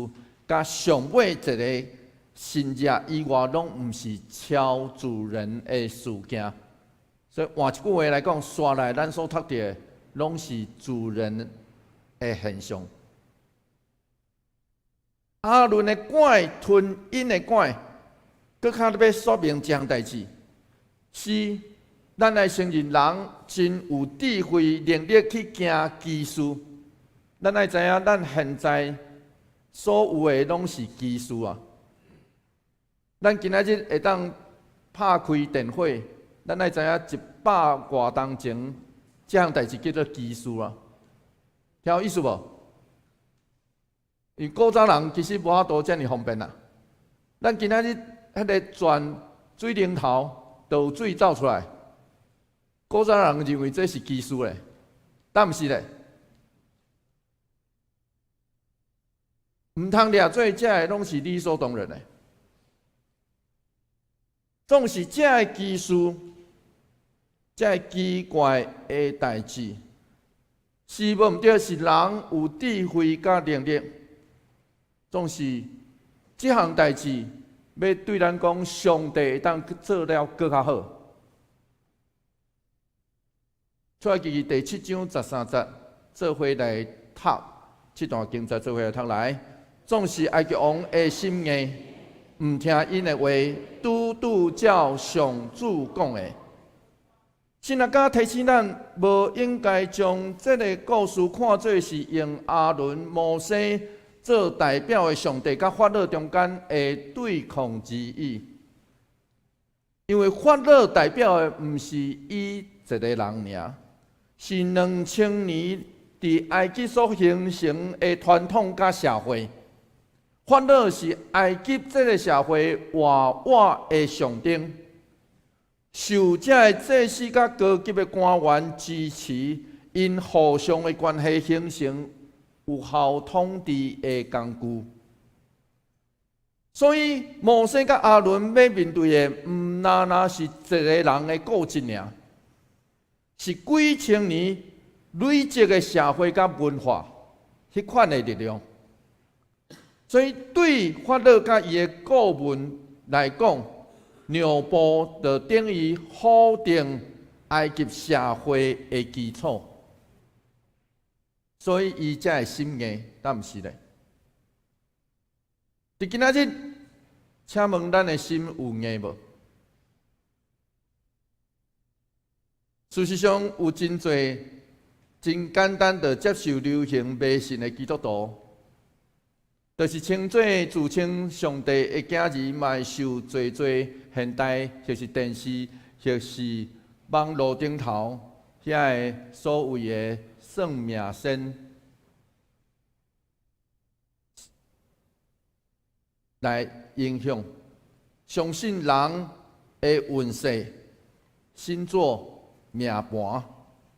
佮上尾一个神蹟以外，攏毋是超自然的事件。所以換一句話來講，紲來咱所讀著的，攏是自然的現象。亞倫的拐吞𪜶的拐，閣較欲說明這項代誌，是咱來承認人真有智慧能力去行奇事。咱愛知影，咱現在所有的攏是奇事啊！咱今仔日會當拍開電火，咱愛知影一百外冬前，這項代誌叫做奇事啊！聽有意思無？因為古早人其實無法度遮爾方便啦。咱今仔日彼个轉水龍頭，就有水走出來。古早人認為這是奇事咧，但毋是咧。毋通掠做這个攏是理所當然的。總是這个奇事，這个奇怪的代誌，是無毋對，是人有智慧佮能力。總是這項代誌，欲對咱講，上帝會當做了閣較好。出埃及記第七章十三節，做伙來讀這段經節，做伙來讀來。總是埃及王的心硬，毋聽𪜶的話，拄拄照上主講的。神學家提醒咱，無應該將這个故事看做是用亞倫、摩西做代表的上帝佮法老中間的對抗而已。因為法老代表的毋是伊一個人爾，是2000年佇埃及所形成的傳統佮社會。法老是埃及這个社會活活的象徵，受這个祭司佮高級的官員支持，𪜶互相的關係形成有效統治的工具。所以摩西佮亞倫欲面對的，毋但單是一个人的固執爾，是幾千年累積的社會佮文化，彼款的力量。所以對法老佮伊的顧問來講，尿布就等於否定埃及社會的基礎，所以伊才會心硬，敢毋是咧？佇今仔日，請問咱的心有硬無？事實上，有真濟真簡單就接受流行迷信的基督徒，就是稱做自稱上帝的囝兒，嘛會受濟濟現代或是電視或是網路頂頭遐个所謂的算命仙。來影響，相信人的運勢、星座、命盤，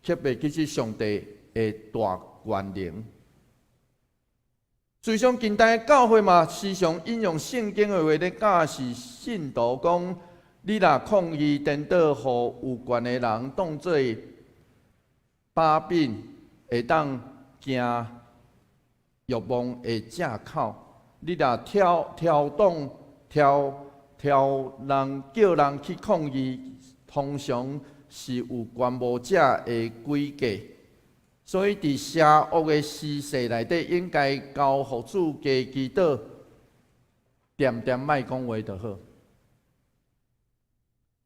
特別記起上帝的大權能。事實上，近代教會嘛，時常引用聖經的話咧教示信徒講：你若抗議顛倒，予有權的人當做把柄，會當行欲望的藉口。你若挑挑動、挑挑人叫人去抗議，通常是有權無者的詭計。所以，佇邪惡的時勢內底，應該交予主加祈禱，恬恬莫講話就好。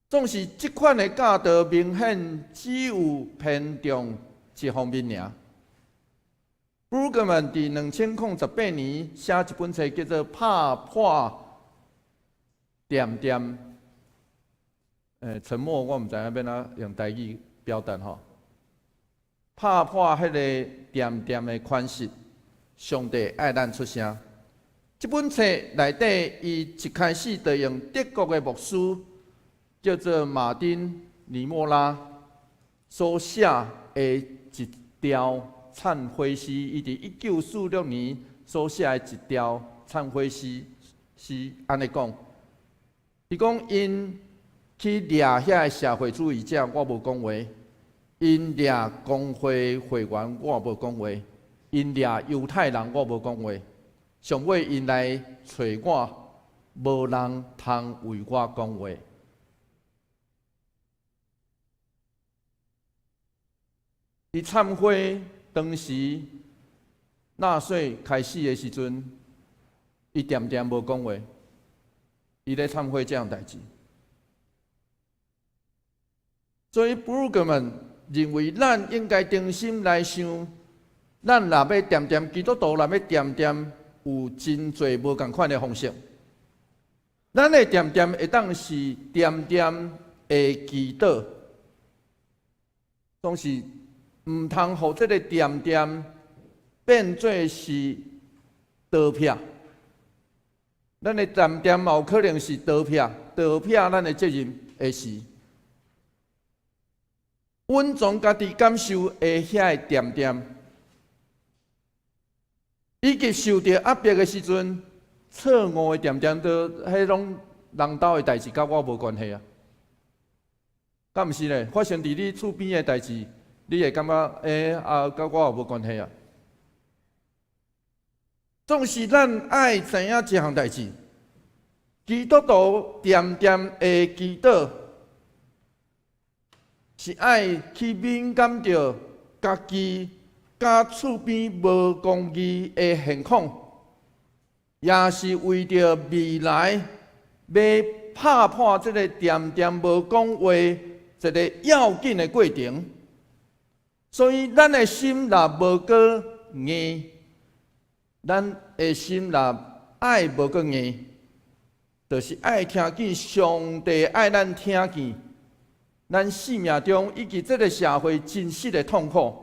總是這款的教導，明顯只有偏重一方面爾。布魯格曼佇2018年寫一本冊，叫做《拍破恬恬》。沉默，我毋知影欲按怎用台語表達吼。拍破彼個恬恬的款式，上帝愛咱出聲。這本冊內底，伊一開始就用德國的牧師叫做馬丁尼莫拉所寫的一條懺悔詩，伊佇1946年所寫的一條懺悔詩是按呢講。伊講𪜶去掠遐个社會主義者，我無講話；𪜶掠公會會員，我無講話；𪜶掠猶太人，我無講話。上尾𪜶來揣我，無人通為我講話。佇懺悔當時納粹開始的時陣，伊恬恬無講話，伊咧懺悔這項代誌。所以布魯格曼認為，咱應該重新來想，咱若欲恬恬基督徒，若欲恬恬有真濟無仝款的方式。咱的恬恬會當是恬恬的祈禱，總是毋通予這个恬恬變做是逃避。咱的恬恬嘛有可能是逃避，逃避咱的責任的時。隱藏家己感受的遐个恬恬，以及受著壓迫的時陣，錯誤的恬恬，都彼攏人兜的代誌，佮我無關係啊。敢毋是咧？發生佇你厝邊的代誌，你會感覺啊，佮我也無關係啊。總是咱愛知影一項代誌，基督徒恬恬的祈禱。是愛去敏感著家己佮厝邊無公義的現況，也是為著未來欲拍破這個恬恬無講話一个要緊的過程。所以，咱的心若無閣硬，咱的心若愛無閣硬，就是愛聽見上帝愛咱聽見。咱生命中以及這个社會真實的痛苦，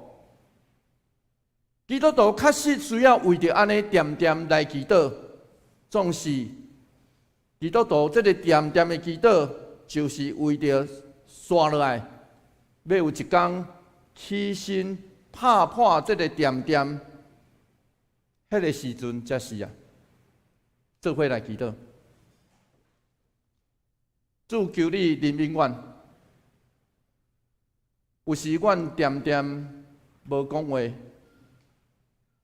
基督徒確實需要為著按呢恬恬來祈禱。總是基督徒這个恬恬的祈禱，就是為著紲落來，欲有一工起身拍破這个恬恬，彼个時陣才是啊，做伙來祈禱。主求你憐憫阮。有時阮恬恬無講話，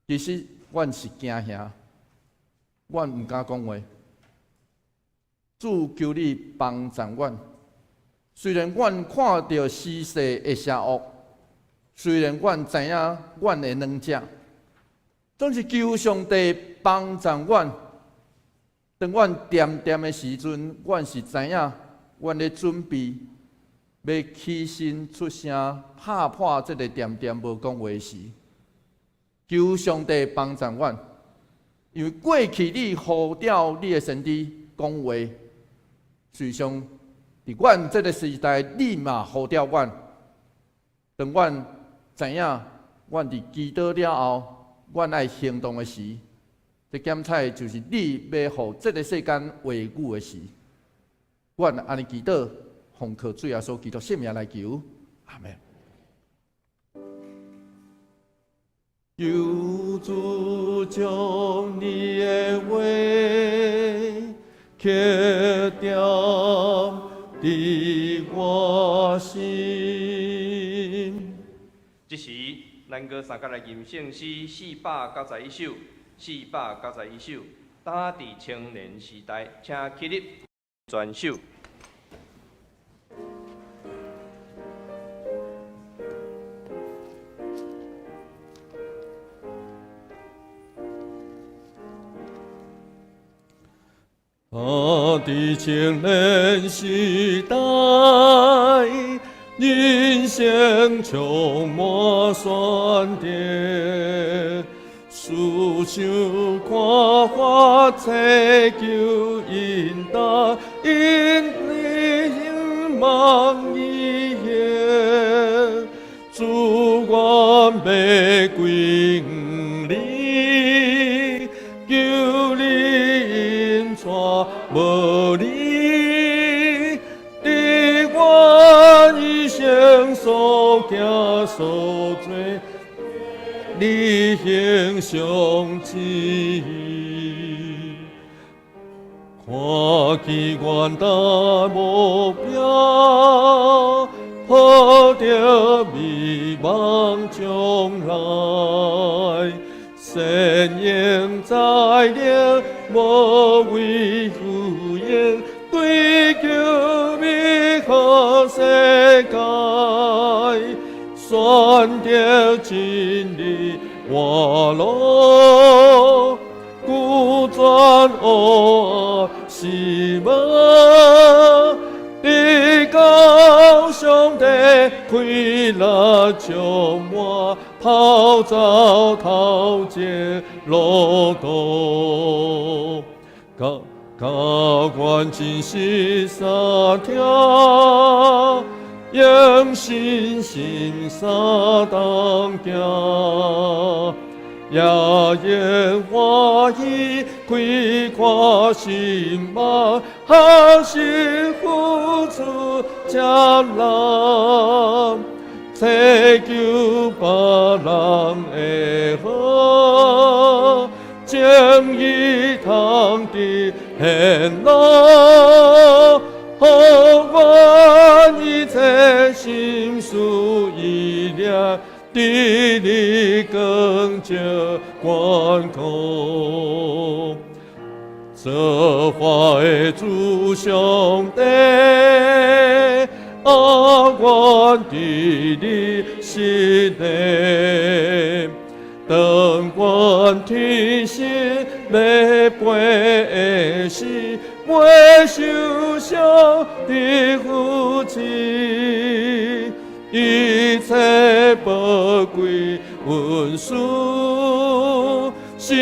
其實阮是驚嚇，阮毋敢講話。主求你幫助阮，雖然阮看著時勢的邪惡，雖然阮知影阮的軟弱，總是求上帝幫助阮。當阮恬恬的時陣，阮是知影，阮咧準備。欲起身出聲，拍破這个恬恬無講話時，求上帝幫助阮，因為過去你呼召你的先知講話，事實上，佇阮這个時代，你嘛呼召阮。當阮知影，阮佇祈禱了後，阮愛行動的時，這檢採就是你欲予這个世間話語的時，阮按呢祈禱，奉靠主耶穌基督聖名來求，阿門。求主將你的話刻踮佇我心。這時，咱閣相共來吟聖詩491首，491首，打佇青年時代，請起立，全首。我佇青年時代，人生充滿選擇，思想看法，追求引導，因你望伊行，主願欲歸向你，求你引帶無離，佇我一生所行所做，你行上旨意。看見遠大目標，抱著美夢將來，善用才能，無畏浮雲，追求美好世界，選擇真理活路，拒絕黑暗失望，得到上帝快樂充滿，跑走頭前路途，甘甘願真實相聽，用信心相同行，也用歡喜開闊心胸，學習付出接納，追求別人的好，正義通佇顯露，予阮一切心思意念，佇你光照關顧。造化的主上帝，啊，阮佇你心內，當阮天心欲飛的時，袂受上帝扶持，一切寶貴恩賜，是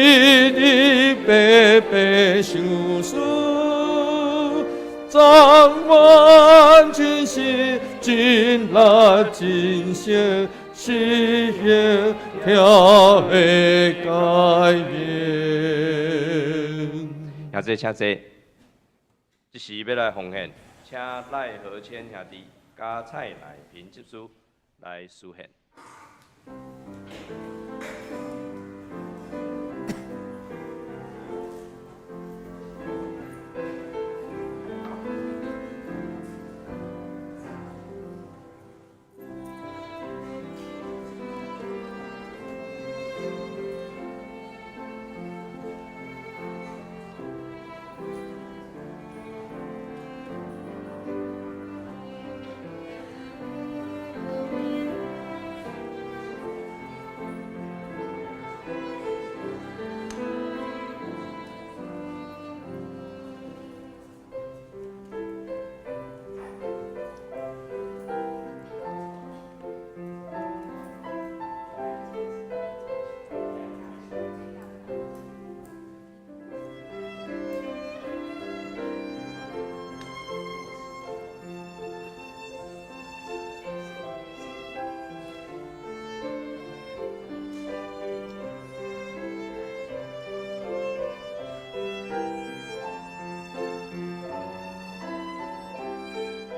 你白白賞賜，讚阮真心真力真誠，實行疼的誡命。兄弟，請坐。這時欲來奉獻，請賴和謙兄弟佮蔡乃平執事來司獻。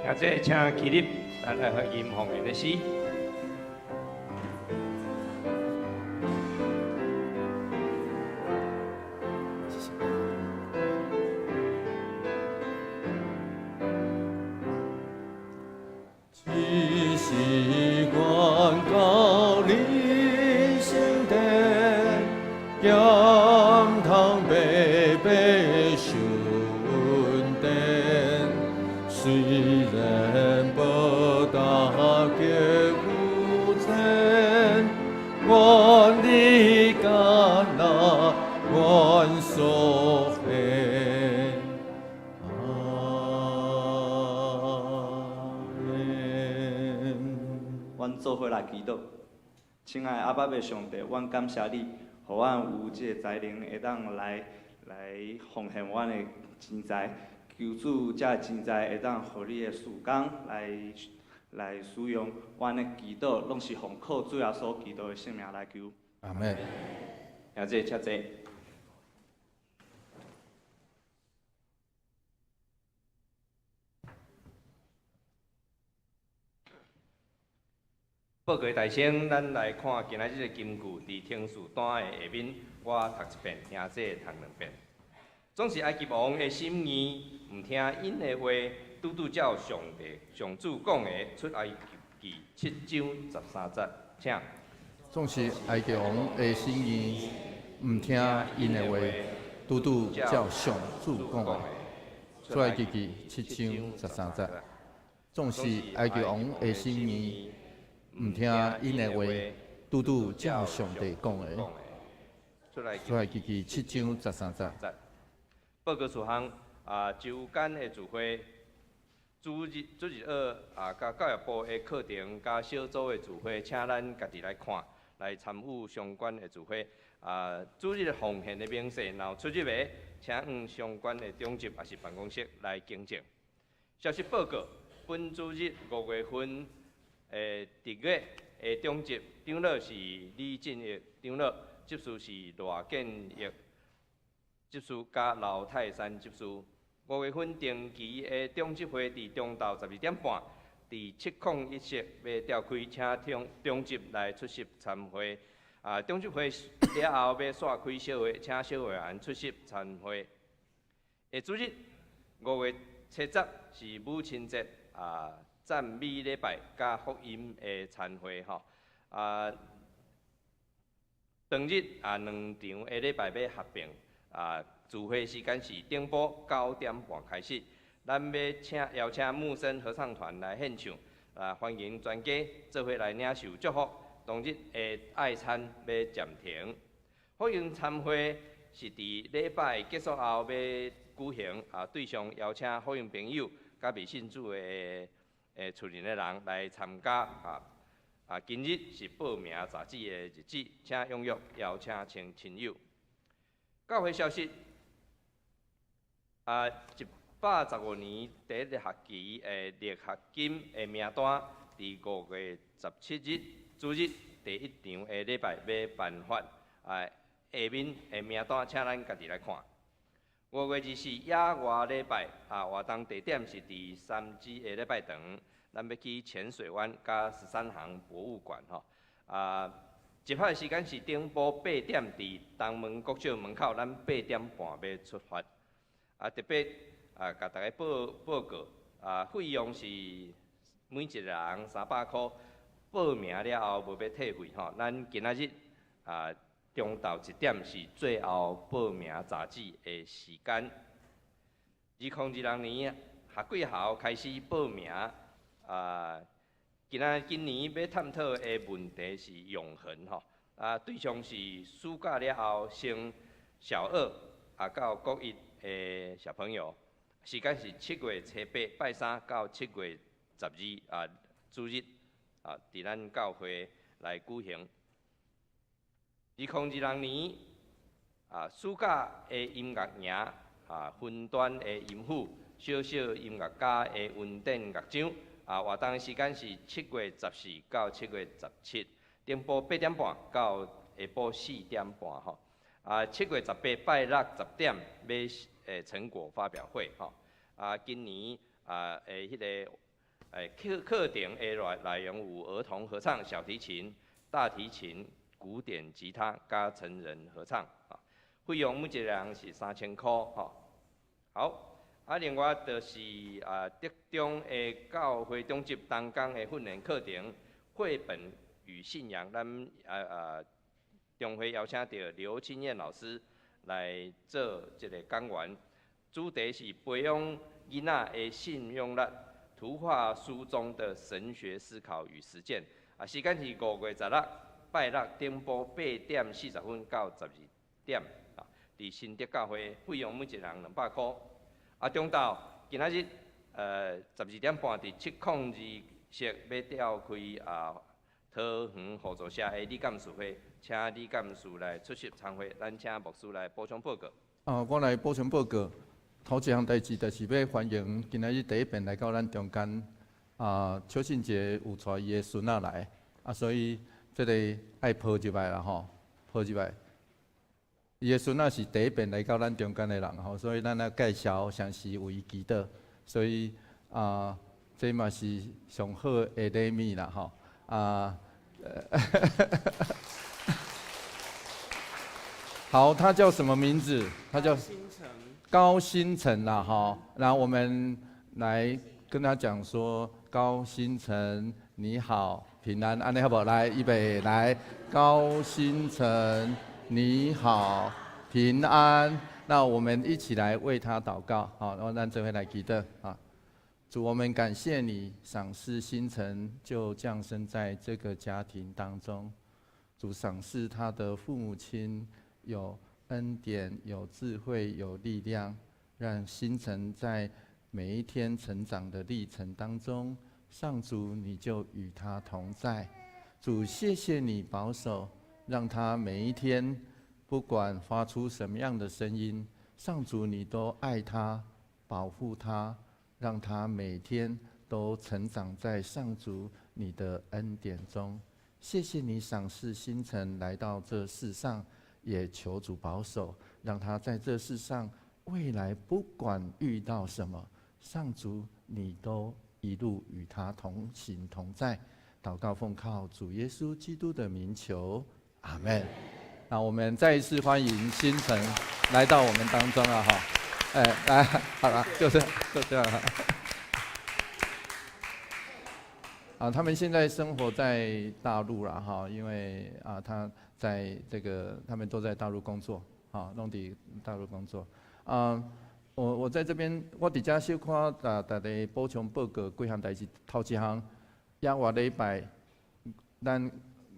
兄弟，請起立，咱來去吟奉獻的詩。只是願到你聖殿，鹹通白白受恩典，雖然無大格有錢，願你接納阮所獻。阿們。阮做伙來祈禱，親愛的阿爸父上帝，阮感謝你，予阮有這个才能會當來來奉獻阮的錢財，求主這个錢財會當予你的事工來來使用。阮的祈禱攏是奉靠主耶穌基督的聖名來求。阿們。兄弟，請坐。報告大聲，咱來看今仔日的金句，佇聽事單的下面，我讀一遍，兄弟讀兩遍。總是埃及王的心意，毋聽𪜶的話，拄拄照上帝上主講的，出埃及記七章十三節，請。總是埃及王的心意，毋聽𪜶的話，拄拄照上主講的，出埃及記七章十三節。總是埃及王的心意，毋聽𪜶的話，拄拄照上帝講的，出埃及記七章十三節。報告事項啊，週間的聚會，主日主日學啊，佮教育部的課程佮小組的聚會，請咱家己來看，來參與相關的聚會。啊，主日奉獻的明細，若有出入的，請向相關的長執抑是辦公室來更正。消息報告，本主日五月份的值月的長執長老是李進義長老，執事是賴建義執事佮劉泰山執事。五月份定期的長執會佇中晝12點半，佇701室欲召開，請長長執來出席參會。啊，長執會了後欲煞開小會，請小會員出席參會。下主日五月七十是母親節，啊，讚美禮拜佮福音的餐會吼。啊，當日啊兩場的禮拜欲合併，啊，聚會時間是頂晡9點半開始。咱欲請邀請牧森合唱團來獻唱，啊，歡迎全家做伙來領受祝福。當日的愛餐欲暫停。福音餐會是佇禮拜結束後欲舉行，啊，對象邀請福音朋友佮未信主的的厝內的人來參加，啊啊，今日是報名截止的日子，請踴躍邀請親親友。教會消息，啊，115年第一學期的力學金的名單，佇5月17日主日第一場的禮拜欲頒發，啊，下面的名單，請咱家己來看。5月24野外禮拜，啊，活動地點是佇三芝的禮拜堂，咱欲去淺水灣佮十三行博物館吼。啊，集合的時間是頂晡八點，佇東門國小門口，咱八點半欲出發。啊，特別啊，共大家報報告，啊，費用是每一個人300箍，報名了後無欲退費吼。咱今仔日啊，中晝1點是最後報名截止的時間。2026年學季校開始報名，啊，今仔今年欲探討的問題是永恆吼，啊，對象是暑假了後升小二啊到國一的小朋友，時間是7月初八拜三到7月12啊主日啊，佇咱教會來舉行。2026年啊，暑假的音樂營啊，雲端的音符，小小音樂家的恩典樂章啊，活動時間是7月14到7月17，頂晡8點半到下晡4點半吼。啊，7月18拜六10點欲成果發表會吼。啊，今年啊的彼個哎，課程的內容有兒童合唱、小提琴、大提琴、古典吉他佮成人合唱啊。費用每一個人是3000塊吼。好，啊，另外就是啊，竹中的教會長執同工的訓練課程，繪本與信仰，咱中會邀請著劉清燕老師來做這個講員，主題是培養囡仔的信仰力，圖畫書中的神學思考與實踐。啊，時間是5月16，拜六頂晡8點40分到12點，啊，佇新竹教會，費用每一人200塊。啊，中晝今仔日12點半佇702室欲召開啊桃園互助社的理監事會，請理監事來出席參會，咱請牧師來補充報告。啊，我來補充報告。頭一項代誌就是欲歡迎今仔日第一遍來到咱中間啊，邱信杰有帶伊的孫仔來，啊，所以這個愛抱入來啦吼，抱入來。伊的孫仔是第一遍來到咱中間的人吼，所以咱來介紹，嘗試為伊祈禱，所以啊，這嘛是上好的禮物啦吼，啊。好，他叫什麼名字？他叫高新成啦，哈。然後我們來跟他講說，高新成你好，平安，按呢好無？來，預備，來，高新成你好，平安。那我們一起來為他禱告，好，然後咱這邊來祈禱啊。主，我們感謝你賞賜新成就降生在這個家庭當中。主賞賜他的父母親有恩典、有智慧、有力量，讓新成在每一天成長的歷程當中，上主你就與他同在。主，謝謝你保守，讓他每一天不管發出什麼樣的聲音，上主你都愛他，保護他。讓他每天都成長在上主你的恩典中。謝謝你賞賜新成來到這世上，也求主保守，讓他在這世上未來不管遇到什麼，上主你都一路與他同行同在。禱告奉靠主耶穌基督的名求，阿門。那我們再一次歡迎新成來到我們當中啊！哈。哎，來，好了，就是就這樣。啊，他們現在生活在大陸了哈，因為啊，他在這個，他們都在大陸工作，哈，攏佇大陸工作。啊，我在這邊，我佇遮小可共大家補充報告幾項代誌。頭一項，猶活禮拜，咱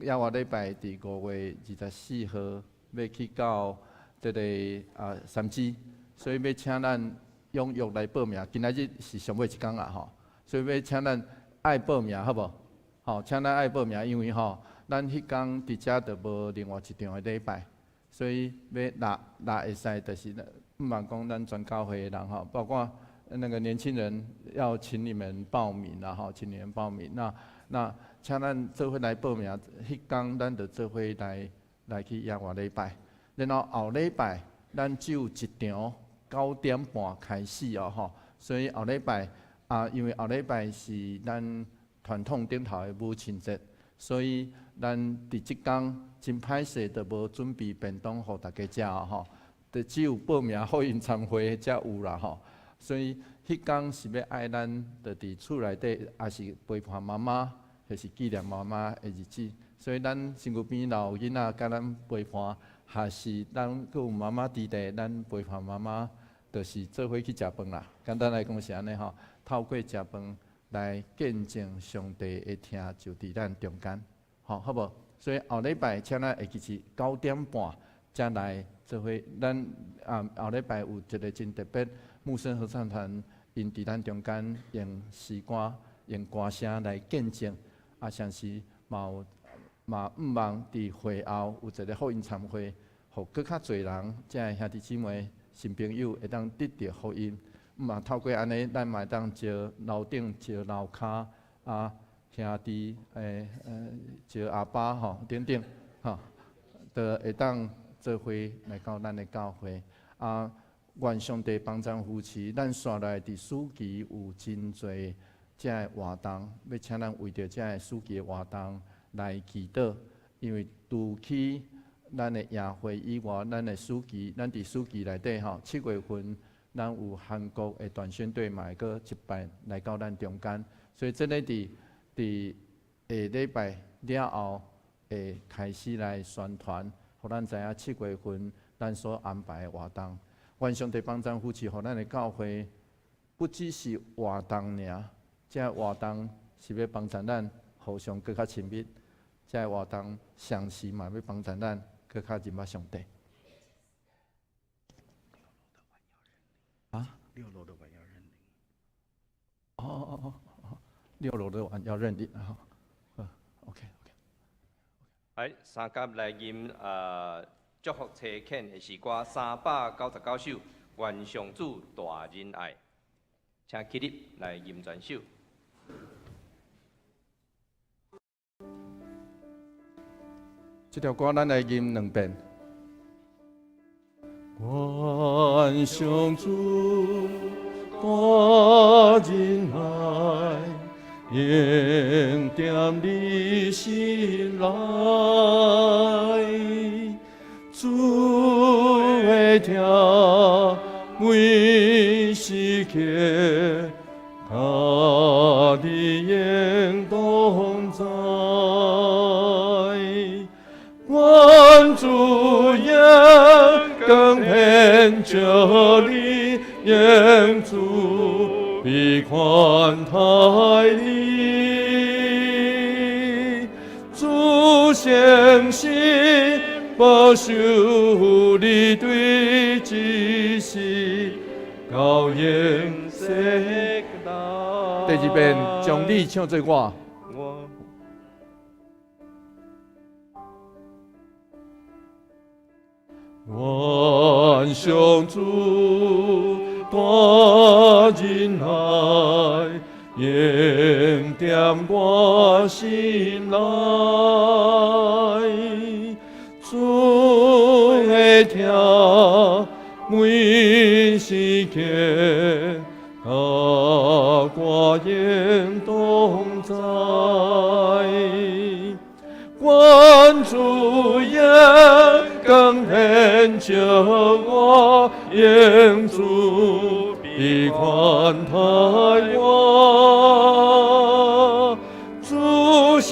猶活禮拜佇5月24號欲去到這個啊三芝。所以欲請咱踴躍來報名，今仔日是上尾一工啦吼，所以欲請咱愛報名，好無？吼，請咱愛報名，因為吼，咱彼工佇遮就無另外一場的禮拜，所以欲若若會使，就是毋茫講咱全教會的人吼，包括那個年輕人，要請你們報名啦吼，請你們報名。那請咱做伙來報名，彼工咱就做伙來去猶活禮拜，然後後禮拜咱只有一場。9點半開始哦，吼，所以後禮拜啊，因為後禮拜是咱傳統頂頭的母親節，所以咱佇這工真歹勢，就無準備便當予大家食哦，吼，就只有報名福音餐會才有啦，吼，所以彼工是欲愛咱就佇厝內底，也是陪伴媽媽，或是紀念媽媽的日子，所以咱身軀邊若有囡仔佮咱陪伴。還是咱閣有媽媽佇咧，咱陪伴媽媽，就是做伙去食飯啦。簡單來講是按呢吼，透過食飯來見證上帝的疼就佇咱中間，吼好無？所以後禮拜請咱會記是9點半才來做伙。咱啊後禮拜有一個真特別，牧聲合唱團𪜶佇咱中間用詩歌、用歌聲來見證，啊，像是嘛有嘛向望佇會後有一個福音餐會。予閣較濟人，遮的兄弟姊妹、新朋友會當得著福音。嘛透過按呢，咱嘛會當招樓頂、招樓跤啊兄弟，招阿爸吼等等，吼，都會當做伙來到咱的教會。啊，願上帝幫贊扶持，咱紲來佇暑期有真濟這个活動，欲請咱為著這个司祭的活動來祈禱，因為除去咱的營會以外，咱的司祭，咱佇司祭內底吼，7月份咱有韓國的短宣隊嘛會閣一擺來到咱中間，所以這个佇下禮拜了後會開始來宣傳，予咱知影7月份咱所安排的活動。願上帝幫贊扶持，予咱的教會不只是活動爾，這個活動是欲幫助咱互相閣較親密，這個活動同時嘛欲幫助咱閣較認捌上帝。啊？六樓的碗要認領。哦哦哦哦，六樓的碗要認領啊！OK OK。來，三甲來吟祝福差遣的詩歌399首，願上主大仁愛，請起立來吟全首。這條歌咱來吟兩遍。願上主大仁愛，永踮你心內，主的疼每時刻，佮你永同在。願主榮光遍照你，願主悲寬待你，主誠實保守你對這世到永世代。第二遍，將你唱做我。我。願上主大仁愛，永踮我心內，主的疼每時刻，佮我永同在。願主榮光遍照我，願主悲寬待我，主誠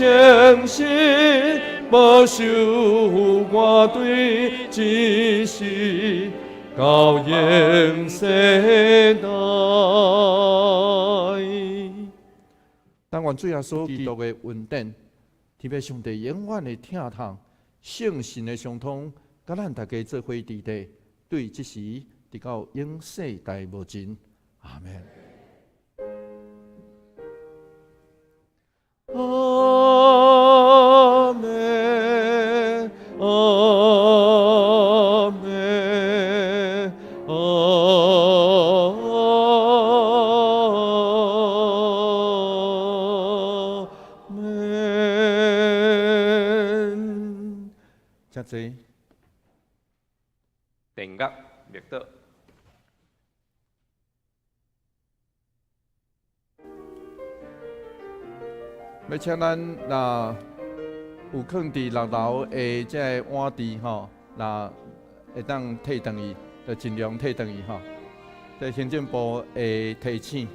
實保守我對這世到永世代。但願主耶穌基督的恩典，天父上帝永遠的疼痛，聖神的相通，佮咱大家做伙佇佇，對這時直到永世代無盡。阿們。阿們，阿們，阿們。請坐。電樂默禱。欲請咱若有囥佇六樓的這个碗池吼，若會當提轉去，就盡量提轉去吼。這行政部會提醒。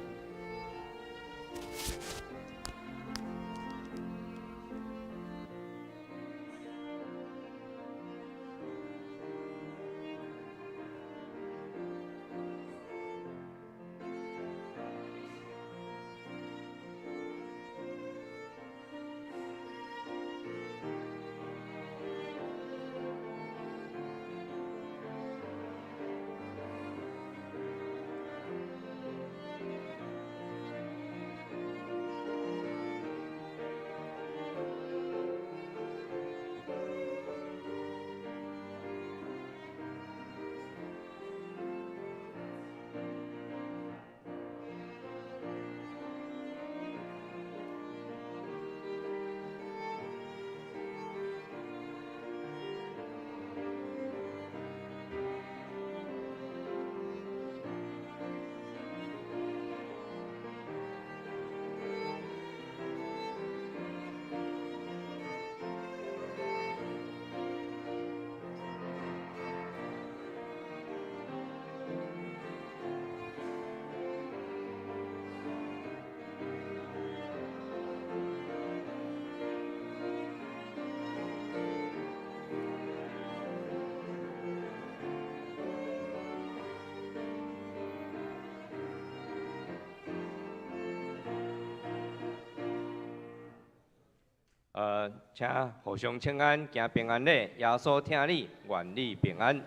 請互相請安，行平安禮，耶穌疼你，願你平安。